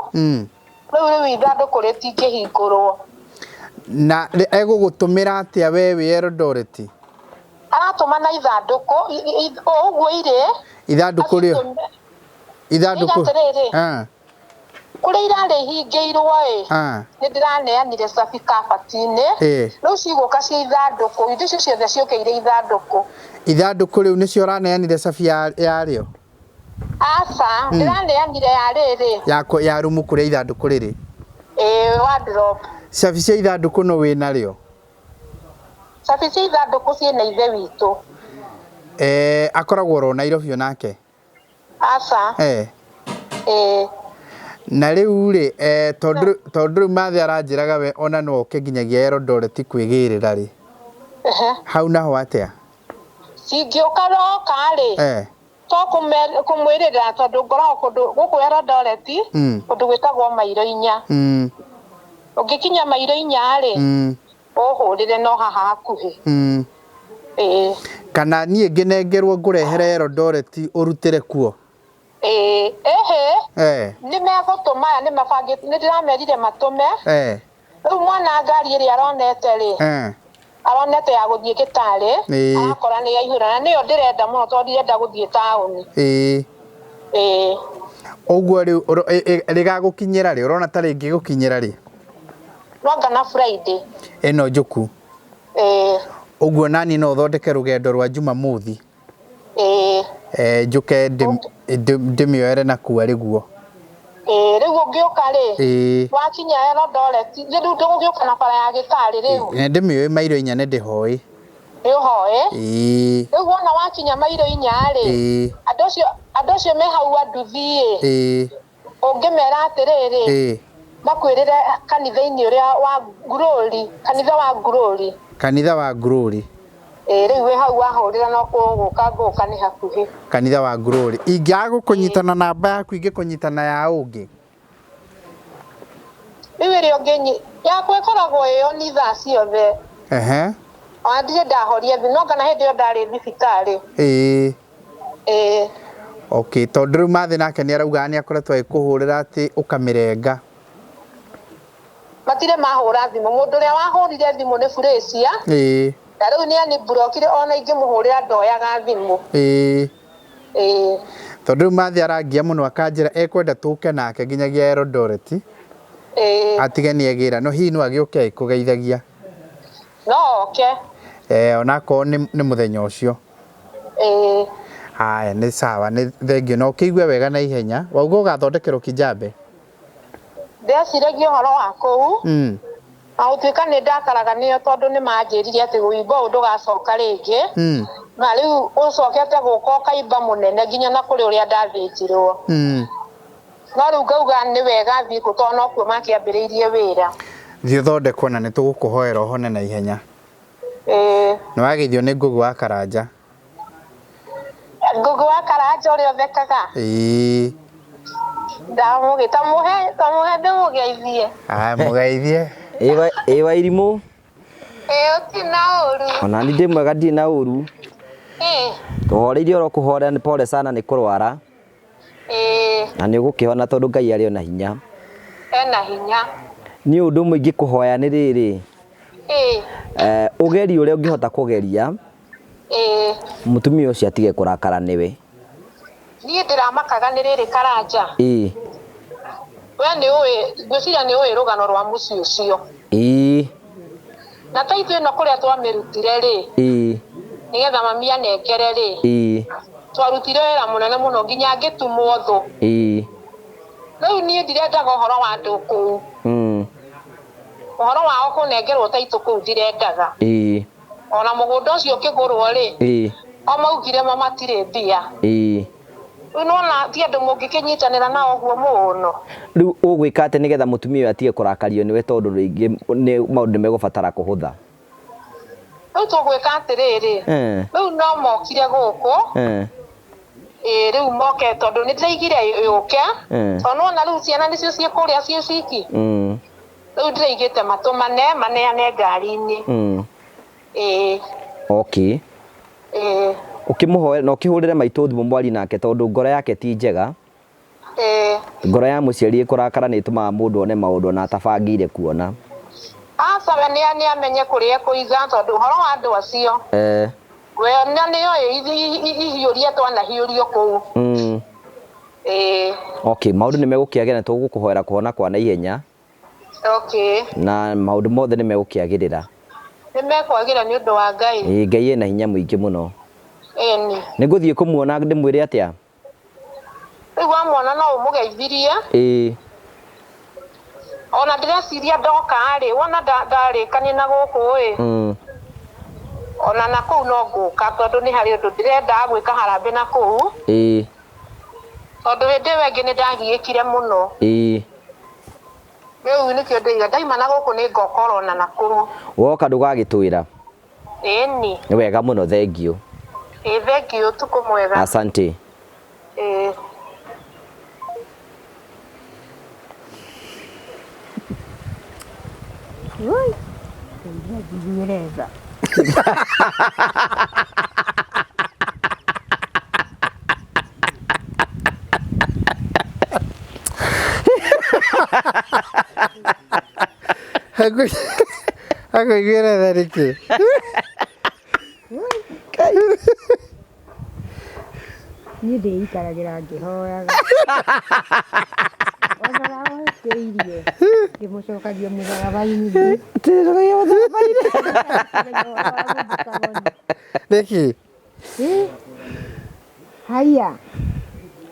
Rĩu rĩu ithandũkũ rĩtingĩhingũrwo. Na egũgũtũmĩra atĩa we wĩ Eldoret? Aratũma na ithandũkũ, o ũguo irĩ. Ithandũkũ rĩo. Ithandũkũ. Nĩ atĩrĩrĩ. Kũrĩa irarĩ hingĩirwo ĩ. Nĩ ndĩraneanire cabi kabati-inĩ. Rĩu cigũka cia ithandũkũ, indo icio ciothe ciũkĩire ithandũkũ. Ithandũkũ rĩu nĩcio ũraneanire cabi yarĩo? Aca, ndĩraneanire ya rĩrĩ. Ya ya rumu kũrĩa ithandũkũ rĩrĩ? Ĩĩ, wardrobe. Cabi cia ithandũkũ no wĩnarĩo? Cabi cia ithandũkũ ciĩna ithe witũ. Akoragwo oro Nairobi onake? Aca. Ĩĩ. Na rĩu rĩ, tondũ rĩu Mathĩ aranjĩraga we ona no oke nginyagia Eldoret kwĩgĩrĩra rĩ. Hau naho atĩa? Cingĩũka roka rĩ. To kũmwĩrĩra tondũ ngoragwo kũndũ gũkũ Eldoret, kũndũ gwĩtagwo mairo inya. Ũngĩkinya mairo inya rĩ, ũhũrĩre no haha hakuhĩ. Ĩĩ. Kana niĩ ngĩnengerwo ngũrehere Eldoret ũrutĩre kuo? Ĩĩ, ĩhĩ. Nĩ megũtũma aya nĩ mabangĩte, nĩ ndĩramerire matũme. Rĩu mwana ngari ĩrĩa aronete rĩ, Aronete ya gũthiĩ Gĩtarĩ, arakora nĩ yaihũra na nĩyo ndĩrenda mũno tondũ ndirenda gũthiĩ taũni. Ĩĩ. Ũguo rĩu rĩgagũkinyĩra rĩ? Ũrona ta rĩngĩgũkinyĩra rĩ? Nwanga na Friday. Ĩno njũku. Ĩĩ. Ũguo nani no ũthondeke rũgendo rwa Jumamothi. Ĩĩ. Njũke ndĩmĩoere na kuu arĩ guo. Ĩĩ, rĩu ũngĩũka rĩ, wakinya Eldoret, rĩu ndũgũgĩũka na bara ya Gĩtarĩ rĩu. Nĩ ndĩmĩũĩ mairo inya nĩ ndĩhoĩ. Nĩ ũhoĩ? Ĩĩ. Rĩu wona wakinya mairo inya rĩ, andũ acio andũ acio me hau a nduthi ĩ, Ũngĩmera atĩrĩrĩ, makwĩrĩre kanitha-inĩ ũrĩa wa Glory, kanitha wa Glory. Kanitha wa Glory. Ĩĩ rĩu wĩ hau wahũrĩra no kũgũka ngũka nĩ hakuhĩ. Kanitha wa Glory. Ingĩaga gũkũnyita na namba yaku ingĩkũnyita na ya ũngĩ? Rĩu ĩrĩa ũngĩnyi, yakwa ĩkoragwo ĩ on thaa ciothe. Ona ndirĩ ndahoria thimũ, no anga na hĩndĩ ĩyo ndarĩ thibitarĩ. Ĩĩ. Ĩĩ. Okay, tondũ rĩu Mathĩ nake nĩ arauga nĩ akoretwo agĩkũhũrĩra atĩ ũkamĩrenga. Matirĩ mahũra thimũ, mũndũ ũrĩa wahũrire thimũ nĩ Furacia. Ĩĩ. Na rĩu nĩ aniburokire ona ingĩmũhũrĩra ndoyaga thimũ. Ĩĩ. Ĩĩ. Tondũ rĩu Mathĩ arangia mũno akanjĩra ekwenda tũke nake nginyagia Eldoret. Ĩĩ. Atige nĩ egĩra, no hihi no agĩũke agĩkũgeithagia. No oke. Onakorwo nĩ mũthenya ũcio. Ĩĩ. Haya nĩ sawa, nĩ thengio na ũkĩigue wega na ihenya. Wauga ũgathondekerwo Kijabe? Ndeciragia ũhoro wa kũu. Na gũtuĩka nĩ ndakaraga nĩo tondũ nĩ manjĩrire atĩ wũimbo ũyũ ndũgacoka rĩngĩ. Na rĩu ũcokete gũka ũkaimba mũnene nginya na kũrĩ ũrĩa ndathĩnjirwo. No rĩu ngauga nĩ wega thiĩ kũ tondũ nokuo makĩambĩrĩirie wĩra. Thiĩ ũthondekwo na nĩ tũgũkũhoera ũhone na ihenya. Ĩĩ. Nĩ wageithio nĩ Ngũgĩ wa Karanja. Ngũgĩ wa Karanja ũrĩa ũthekaga? Ĩĩ. Ndamũgĩ, ta mũhe, ta mũhe ndĩmũgeithie. Aya, mũgeithie. Ĩĩ Wairimũ. Ĩĩ ũtirĩ na ũru. Ona niĩ ndĩ mwega ndirĩ na ũru. Ĩĩ. Tũhoreirie oro kũhorera nĩ pole sana nĩ kũrwara. Ĩĩ. Na nĩ ũgũkĩhona tondũ Ngai arĩ o na hinya. Ena hinya. Niĩ ũndũ ũmwe ingĩkũhoya nĩ rĩrĩ. Ĩĩ. Ũgerie ũrĩa ũngĩhota kũgeria. Ĩĩ. Mũtumia ũcio atige kũrakara nĩwe. Niĩ ndĩramakaga nĩ rĩrĩ Karanja. Ĩĩ. We nĩ ũĩ, ngwĩciria nĩ ũĩ rũgano rwa mũciĩ ũcio. Ĩĩ. Na ta ithuĩ ĩno kũrĩa twamĩrutire rĩ. Ĩĩ. Nĩgetha mami anengere rĩ. Ĩĩ. Twarutire wĩra mũnene mũno nginya ngĩtumwo thũ. Ĩĩ. Rĩu niĩ ndirendaga ũhoro wa andũ kũu. Ũhoro wao kũnengerwo taitũ kũu ndirendaga. Ĩĩ. Ona mũgũnda ũcio ũkĩgũrwo rĩ. Ĩĩ. O maugire mo matirĩ mbia. Ĩĩ. Rĩu nĩwona ti andũ mũngĩkĩnyitanĩra nao ũguo mũno. Rĩu ũgwĩka atĩa nĩgetha mũtumia ũyũ atige kũrakario nĩwe tondũ rĩngĩ nĩ maũndũ nĩ megũbatara kũhũtha? Rĩu tũgwĩka atĩrĩrĩ, rĩu no mokire gũkũ, ĩĩ rĩu moke tondũ nĩ ndĩraigire yũke, tondũ nĩwona rĩu ciana nĩcio ciĩ kũrĩa ciĩ ciki, rĩu ndĩraigĩte matũmane maneane ngari-inĩ. Ĩĩ. Okay. Ĩĩ. Ũkĩmũhoere na ũkĩhũrĩre maitũ thimũ mwarie nake tondũ ngoro yake ti njega. Ĩĩ. Ngoro ya mũciari ĩkũrakara nĩ ĩtũmaga mũndũ one maũndũ ona atabangĩire kuona. Aca we nĩ amenye kũrĩa ekũiga tondũ ũhoro wa andũ acio. We na nĩ oĩ ihiũria twanahiũrio kũu. Ĩĩ. Okay, maũndũ nĩ megũkĩagĩra nĩ tũgũkũhoera kũhona kwa naihenya. Okay. Na maũndũ mothe nĩ megũkĩagĩrĩra. Nĩ mekwagĩra nĩ ũndũ wa Ngai. Ĩĩ, Ngai ena hinya mũingĩ mũno. Ĩni. Nĩ ngũthiĩ kũmuona ndĩmwĩre atĩa? Rĩu wamwona no ũmũgeithirie. Ĩĩ. Ona ndĩreciria ndoka rĩ, wona ndarĩkania na gũkũ ĩ. Ona na kũu no ngũka tondũ nĩ harĩ ũndũ ndĩrendaga gwĩka harambĩ na kũu. Ĩĩ. Tondũ hĩndĩ ĩyo ĩngĩ nĩ ndagiĩkire mũno. Ĩĩ. Rĩu nĩkĩo ndĩiga ndaima na gũkũ nĩ ngoka orona na kũu. Woka ndũgagĩtwĩra. Ĩni. Nĩ wega mũno, thengiũ. Ĩĩ thengiũ, ũtukũ mwega. Asante. Ĩĩ. Ui, ndeithia njiguĩre tha. Akũiguĩra tha nĩkĩ? ndĩikaragĩra ngĩhoyaga. Ona ũrĩa ndĩmũcokagia mũtharaba-inĩ. Nĩkĩ? Haiya,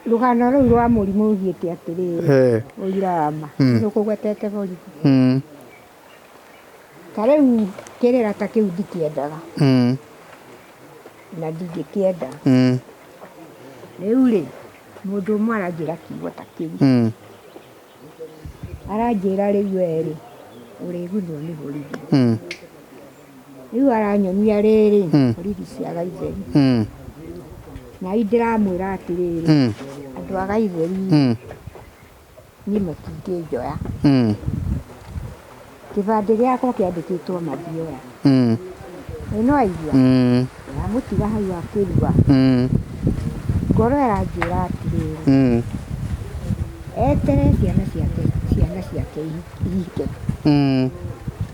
rũgano rũu rwa mũrimũ rũthiĩte atĩrĩrĩ, ũira wa ma, nĩũkũgwetete borithi. Ta rĩu kĩrĩra ta kĩu ndikĩendaga na ndingĩkĩenda. Rĩu rĩ, mũndũ ũmwe aranjĩra kiugo ta kĩu, aranjĩra rĩu we rĩ, ũrĩgunwo nĩ borithi. Rĩu aranyonia rĩrĩ, borithi cia Gaitheri. Na niĩ ndĩramwĩra atĩrĩrĩ, andũ a Gaitheri niĩ matingĩnjoya. Kĩbandĩ gĩakwa kĩandĩkĩtwo Mathioya. Ĩ nĩ waigua? Ndamũtiga hau akĩrua. Ngoro ĩranjĩra atĩrĩrĩ, etere ciana ciake ciana ciake ihike.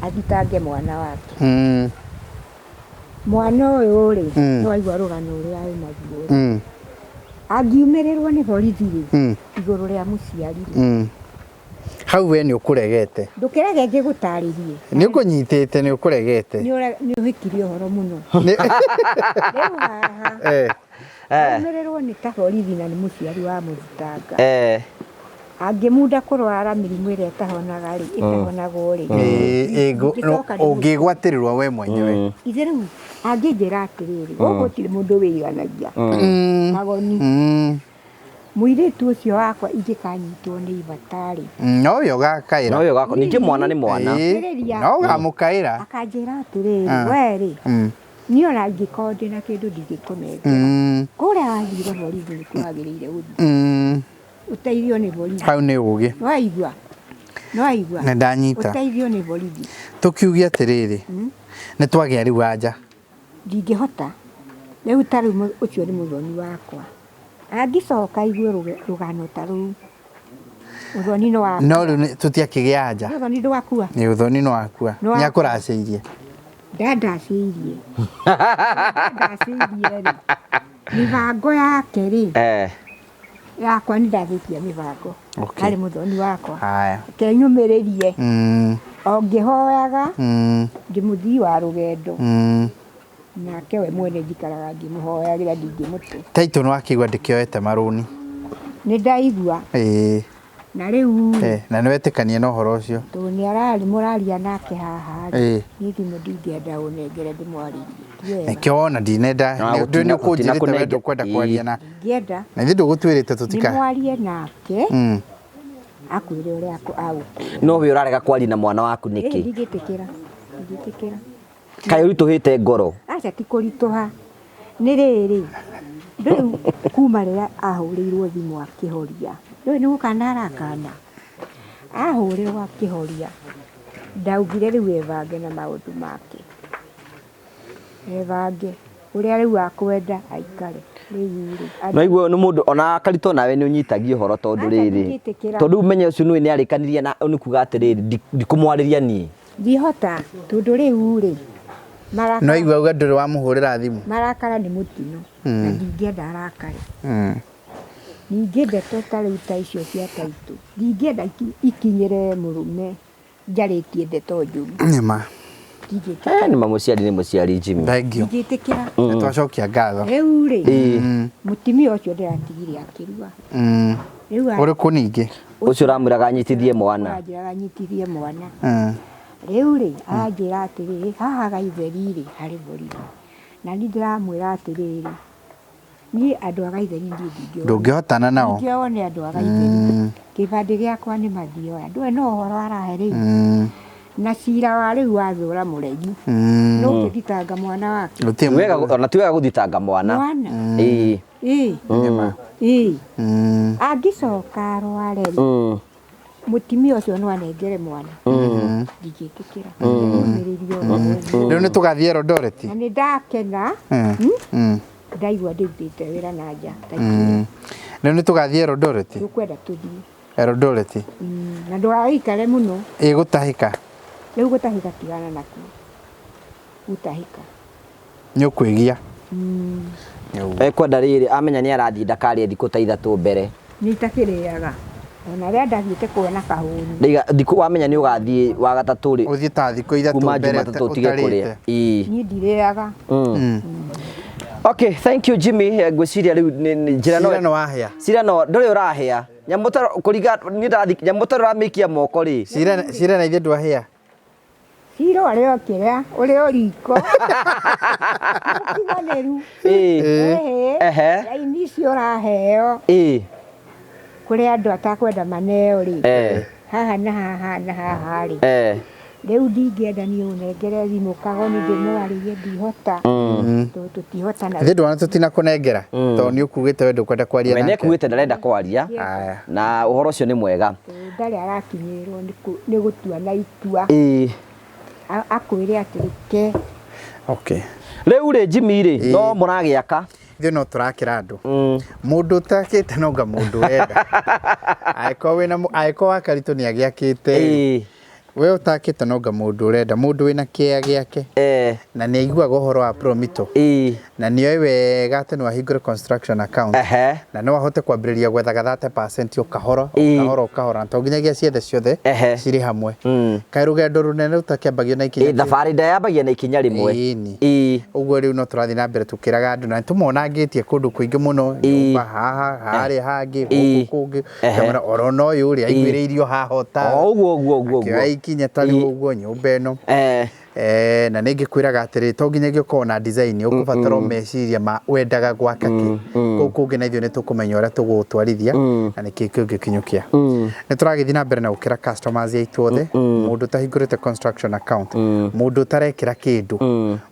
Athitange mwana wake. Mwana ũyũ rĩ, nĩ waigua rũgano ũrĩa ĩnaguo rĩ, angiumĩrĩrwo nĩ borithi rĩ, igũrũ rĩa mũciari rĩ. Hau we nĩ ũkũregete. Ndũkĩrege ngĩgũtarĩrie. Nĩ ũkũnyitĩte nĩ ũkũregete. Nĩ ũhĩkirie ũhoro mũno. Rĩu haha, aumĩrĩrwo nĩ ta borithi na nĩ mũciari wa mũthitanga. Angĩmunda kũrwara mĩrimũ ĩrĩa ĩtahonaga rĩ, ĩtahonagwo rĩ. Ũngĩgwatĩrĩrwo we mwenyewe. Ithe rĩu angĩnjĩra atĩrĩrĩ, gũkũ gũtirĩ mũndũ wĩiganagia. Magoni. Mũirĩtu ũcio wakwa ingĩkanyitwo nĩ ibata rĩ. Nowe ũgakaĩra. Nowe ũgaka ningĩ mwana nĩ mwana. No ũgamũkaĩra. Akanjĩra atĩrĩrĩ, we rĩ, niĩ ona ingĩkorwo ndĩna kĩndũ ndingĩkũnengera. Kũrĩa wathire borithi nĩkuo wagĩrĩire gũthiĩ. Ũteithio nĩ borithi. Hau nĩ ũgĩ. Nĩwaigua? Nĩwaigua? Nĩ ndanyita. Ũteithio nĩ borithi. Tũkiuge atĩrĩrĩ, nĩ twagĩa rĩu anja. Ndingĩhota. Rĩu ta rĩu ũcio nĩ mũthoni wakwa. Angĩcoka aigue rũgano ta rũu, ũthoni nĩ wakua. No rĩu tũtiakĩgĩa anja. Ũthoni ndwakua. Nĩ ũthoni nĩ wakua. Nĩ akũracĩirie. Ndandacĩirie. Ndandacĩirie rĩ, mĩbango yake rĩ, yakwa nĩ ndathũkia mĩbango. Arĩ mũthoni wakwa. Reke nyũmĩrĩrie. O ngĩhoyaga, ndĩ mũthii wa rũgendo. Nake we mwene njikaraga ngĩmũhoyagĩra ndingĩmũte. Taitũ nĩ wakĩigua ndĩkĩoete marũni. Nĩ ndaigua. Na rĩu Na nĩ wetĩkania na ũhoro ũcio. Tondũ nĩ arari mũraria nake haha rĩ, niĩ thimũ ndingĩenda ũnengere ndĩmwarĩrie. Nĩkĩo wona ndinenda, nĩ ũkũnjĩrĩte we ndũkwenda kwaria na. Ndingĩenda. Na ithuĩ ndũgũtwĩrĩte tũtika. Ndĩmwarie nake. Akwĩre ũrĩa agũkwĩra. No we ũrarega kwaria na mwana waku nĩkĩ? Ndingĩtĩkĩra. Ndingĩtĩkĩra. Kaĩ ũritũhĩte ngoro? Aca ti kũritũha. Nĩ rĩrĩ, rĩu kuma rĩrĩa ahũrĩirwo thimũ akĩhoria, ndũĩ nĩ gũkana arakana? Ahũrĩrwo akĩhoria, ndaugire rĩu ebange na maũndũ make. Ebange, ũrĩa rĩu akwenda aikare. Rĩu rĩ. No igua nĩ mũndũ ona Karitũ nawe nĩ ũnyitagia ũhoro tondũ rĩrĩ, tondũ rĩu menye ũcio nĩ arĩkanirie na nĩ kuga atĩrĩrĩ, ndikũmwarĩria niĩ. Ndihota tondũ rĩu rĩ, marakara. No igua uga ndũrĩ wamũhũrĩra thimũ. Marakara nĩ mũtino na ndingĩenda arakare. Ningĩ ndeto ta rĩu ta icio cia Taitũ, ndingĩenda ikinyĩre mũrũme njarĩtie ndeto njũru. Nĩ ma. Nĩ ma mũciari nĩ mũciari Jimmy. Thank you. Ndingĩtĩkĩra. Nĩ twacokia ngatho. Rĩu rĩ, mũtumia ũcio ndĩratigire akĩrua. Rĩu Ũrĩkũ ningĩ? Ũcio ũramwĩraga anyitithie mwana. Ũranjĩraga nyitithie mwana. Rĩu rĩ, aranjĩra atĩrĩrĩ, haha Gaitheri rĩ, harĩ borithi. Na niĩ ndĩramwĩra atĩrĩrĩ, niĩ andũ a Gaitheri niĩ ndingĩoywo. Ndũngĩhotana nao. Ndingĩoywo nĩ andũ a Gaitheri. Kĩbandĩ gĩakwa nĩ Mathioya. Ndũĩ no ũhoro arahe rĩu. Na cira wa rĩu wathũra mũregi. Nũ ũngĩthitanga mwana wake? Ona ti wega gũthitanga mwana. Mwana. Ĩĩ. Ĩĩ. Angĩcoka arware rĩ, mũtumia ũcio no anengere mwana. Ndingĩtĩkĩra. Ndĩmũmĩrĩrie oro ũguo. Rĩu nĩ tũgathiĩ Eldoret. Na nĩ ndakena. Ndaigua ndĩrutĩte wĩra na nja. Rĩu nĩ tũgathiĩ Eldoret. Tũkwenda tũthiĩ. Eldoret. Na ndũgagĩikare mũno. Ĩ gũtahĩka. Rĩu gũtahĩka tigana nakuo. Gũtahĩka. Nĩ ũkwĩgia. Ekwenda rĩrĩ amenya nĩ arathiĩ ndakarĩe thikũ ta 3 mbere. Nĩ itakĩrĩaga. Ona rĩrĩa ndathiĩte kuona kahũni. Ndaiga thikũ wamenya nĩ ũgathiĩ wa gatatũ rĩ. Ũthiĩ ta thikũ 3 kuma mbere Jumatatũ ũtige kũrĩa. Ĩĩ. Niĩ ndirĩaga. Okay, thank you Jimmy. Ngwĩciria rĩu njĩra no Cira no wahĩa. Cira no ndũrĩ ũrahĩa. Nyamũ ta kũringa niĩ ndathi nyamũ ta ũramĩikia moko rĩ. Cira cira na ithuĩ ndwahĩa. Cira ũrĩa ũkĩrĩa ũrĩ o riko. Mũtiganĩru. Ĩĩ. Ĩhĩ. Ehe. Raini icio ũraheo Ĩĩ. kũrĩ andũ atakwenda maneo rĩ. Haha na haha na haha rĩ. Rĩu ndingĩenda niĩ ũnengere thimũ kagoni ndĩmwarĩrie ndihota. Tondũ tũtihotana. Ithuĩ ndwana tũtinakũnengera tondũ nĩ ũkugĩte we ndũkwenda kwaria We nake. nĩekuĩte ndarenda kwaria. Aya. Na ũhoro ũcio nĩ mwega. Ndarĩ arakinyĩrĩrwo nĩ gũtua na itua. Ĩĩ. Akwĩre atĩrĩ ke. Okay. Rĩu rĩ Jimmy rĩ no mũragĩaka. Ithuĩ no tũrakĩra andũ. Mũndũ ũtakĩte no nga mũndũ ũrenda. Angĩkorwo wĩna angĩkorwo wa Karitũ nĩ agĩakĩte. Ĩĩ. We ũtakĩte no nga mũndũ ũrenda. Mũndũ wĩna kĩea gĩake. Na nĩ aiguaga ũhoro wa Promito. Na nĩ oĩ wega atĩ no ahingũre construction account. Na no ahote kwambĩrĩria gwethaga 30% o kahora, o kahora, o kahora. Na to nginyagia ciethe ciothe cirĩ hamwe. Kaĩ rũgendo rũnene rũtakĩambagio na ikinya Thabarĩ ndayambagia na ikinya rĩmwe. Ĩni. Ũguo rĩu no tũrathiĩ na mbere tũkĩraga andũ na nĩtũmonangĩtie kũndũ kũingĩ mũno, nyũmba haha, harĩa hangĩ, gũkũ kũngĩ. Kamera oro na ũyũ ũrĩa aiguĩrĩirio haha ũtaro. O ũguo ũguo ũguo Akĩoya ikinya ta rĩu ũguo nyũmba ĩno. Na nĩ ngĩkwĩraga atĩrĩ, to nginyagia ũkorwo na design, ũkũbatara o meciria ma wendaga gwaka kĩ. Kũu kũngĩ na ithuĩ nĩ tũkũmenya ũrĩa tũgũgũtwarithia na nĩkĩ kĩngĩkinyũkia. Nĩ tũragĩthiĩ na mbere na gũkĩra customers aitũ othe, mũndũ ũtahingũrĩte construction account, mũndũ ũtarekĩra kĩndũ,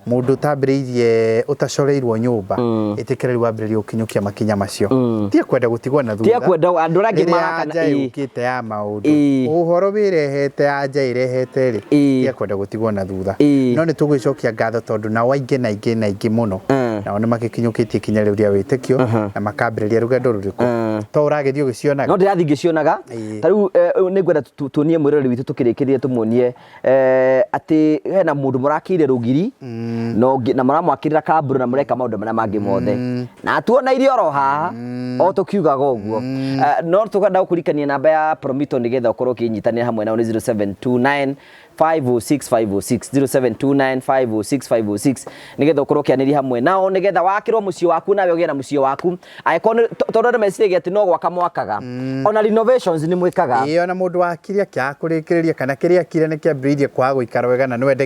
mũndũ ũtambĩrĩirie, ũtacoreirwo nyũmba, ĩtĩkĩra rĩu wambĩrĩrie gũkinyũkia makinya macio. Tiga kwenda gũtigwo na thutha. Tiga kwenda andũ arĩa angĩ Rĩrĩa maraka anja yũkĩte ya maũndũ. Ũhoro wĩrehete anja ĩrehete rĩ, tiga kwenda gũtigwo na thutha. No nĩ tũgwĩcokia ngatho tondũ nao aingĩ na aingĩ na aingĩ mũno nao nĩ magĩkinyũkĩtie ikinya rĩu rĩa wĩtĩkio na makambĩrĩria rũgendo rũrĩkũ. To ũragĩthiĩ ũgĩcionaga? No ndĩrathiĩ ngĩcionaga. Ta rĩu nĩ ngwenda tuonie mwĩroreri witũ tũkĩrĩkĩrĩria tũmuonie atĩ hena mũndũ mũrakĩire rũgiri na mũramwakĩrĩra kamburu na mũreka maũndũ marĩa mangĩ mothe. Na tuona irio oro haha o tũkiugaga ũguo. No tũkwenda gũkũririkania namba ya Promito nĩgetha ũkorwo ũkĩnyitanĩra hamwe nao nĩ 0729 506 506, 0729 506 506 nĩgetha ũkorwo ũkĩanĩria hamwe nao nĩgetha wakĩrwo mũciĩ waku nawe ũgĩe na mũciĩ waku. Angĩkorwo nĩ tondũ andũ meciragia atĩ no gwaka mwakaga, ona renovations nĩ mwĩkaga. Ĩĩ, ona mũndũ wakire akĩaga kũrĩkĩrĩria kana kĩrĩa akire nĩ kĩambĩrĩirie kwaga gũikara wega na no ende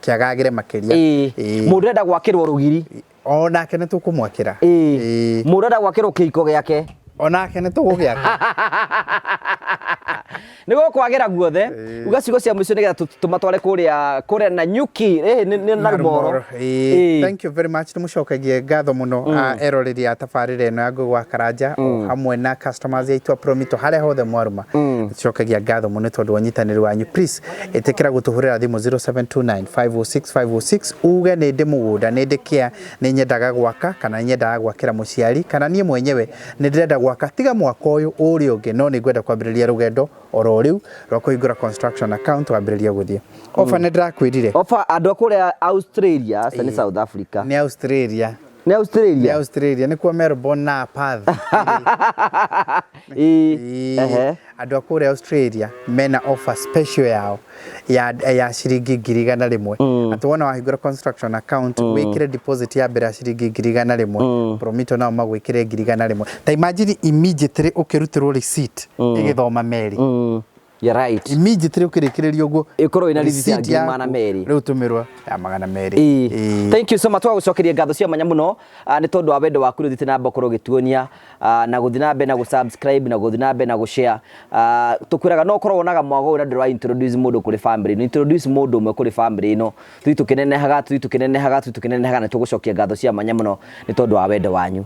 kĩagagĩre makĩria. Ĩĩ. Mũndũ arenda gwakĩrwo rũgiri. Onake nĩ tũkũmwakĩra. Ĩĩ. Mũndũ arenda gwakĩrwo kĩhiko gĩake. Onake nĩ tũgũgĩaka. Nĩ gũkwagĩra guothe. Uga ciugo cia mũico nĩgetha tũmatware kũrĩa Nanyuki. Nĩ Narumoro. Thank you very much. Nĩmũcokagie ngatho mũno, eroreri a tabarĩra ĩno ya Ngũgĩ wa Karanja o hamwe na customers aitũ a Promito harĩa hothe mwarũma. Nĩtũcokagia ngatho mũno tondũ wa ũnyitanĩri wanyu. Please ĩtĩkĩra gũtũhũrĩra thimũ 0729 506 506 uge nĩ ndĩ mũgũnda, nĩ ndĩ kĩa, nĩ nyendaga gwaka kana nĩ nyendaga gwakĩra mũciari kana niĩ mwenyewe nĩ ndĩrenda gwaka, tiga mwaka ũyũ ũrĩa ũngĩ, no nĩ ngwenda kwambĩrĩria rũgendo oro rĩu rwa kũhingũra construction account wambĩrĩria gũthiĩ. Ofa nĩ ndĩrakwĩrire. Ofa andũ a kũrĩa Australia, aca nĩ South Africa. Nĩ Australia. Nĩ Australia. Nĩ Australia, nĩkuo Melbourne na Perth. Ĩĩ. Andũ a kũrĩa Australia mena offer special yao ya ciringi 100,000. Atĩ wona wahingũra construction account, wĩkĩre deposit ya mbere ya ciringi 100,000. Promito nao magwĩkĩre 100,000. Ta imagine immediately ũkĩrutĩrwo receipt ĩgĩthoma merĩ. You're right. Immediately ũkĩrĩkĩrĩria ũguo, ĩkorwo ĩna receipt ya receipt ngiri yaku magana merĩ. Rĩu tũmĩrwo ya magana merĩ. Thank you so much. Twagũcokeria ngatho cia mwanya mũno, nĩ tondũ wa wendo waku ũthiĩte na mbere ũkorwo ũgĩtuonia, na gũthiĩ na mbere na gũ-subscribe na gũthiĩ na mbere na gũ-share. Tũkwĩraga no ũkorwo wonaga mwago ũyũ na ndũra introduce mũndũ kũrĩ family ĩno. Introduce mũndũ ũmwe kũrĩ family ĩno. Tũthiĩ tũkĩnenehaga, tũthiĩ tũkĩnenehaga, tũthiĩ tũkĩnenehaga, na tũgũcokia ngatho cia mwanya mũno nĩ tondũ wa wendo wanyu.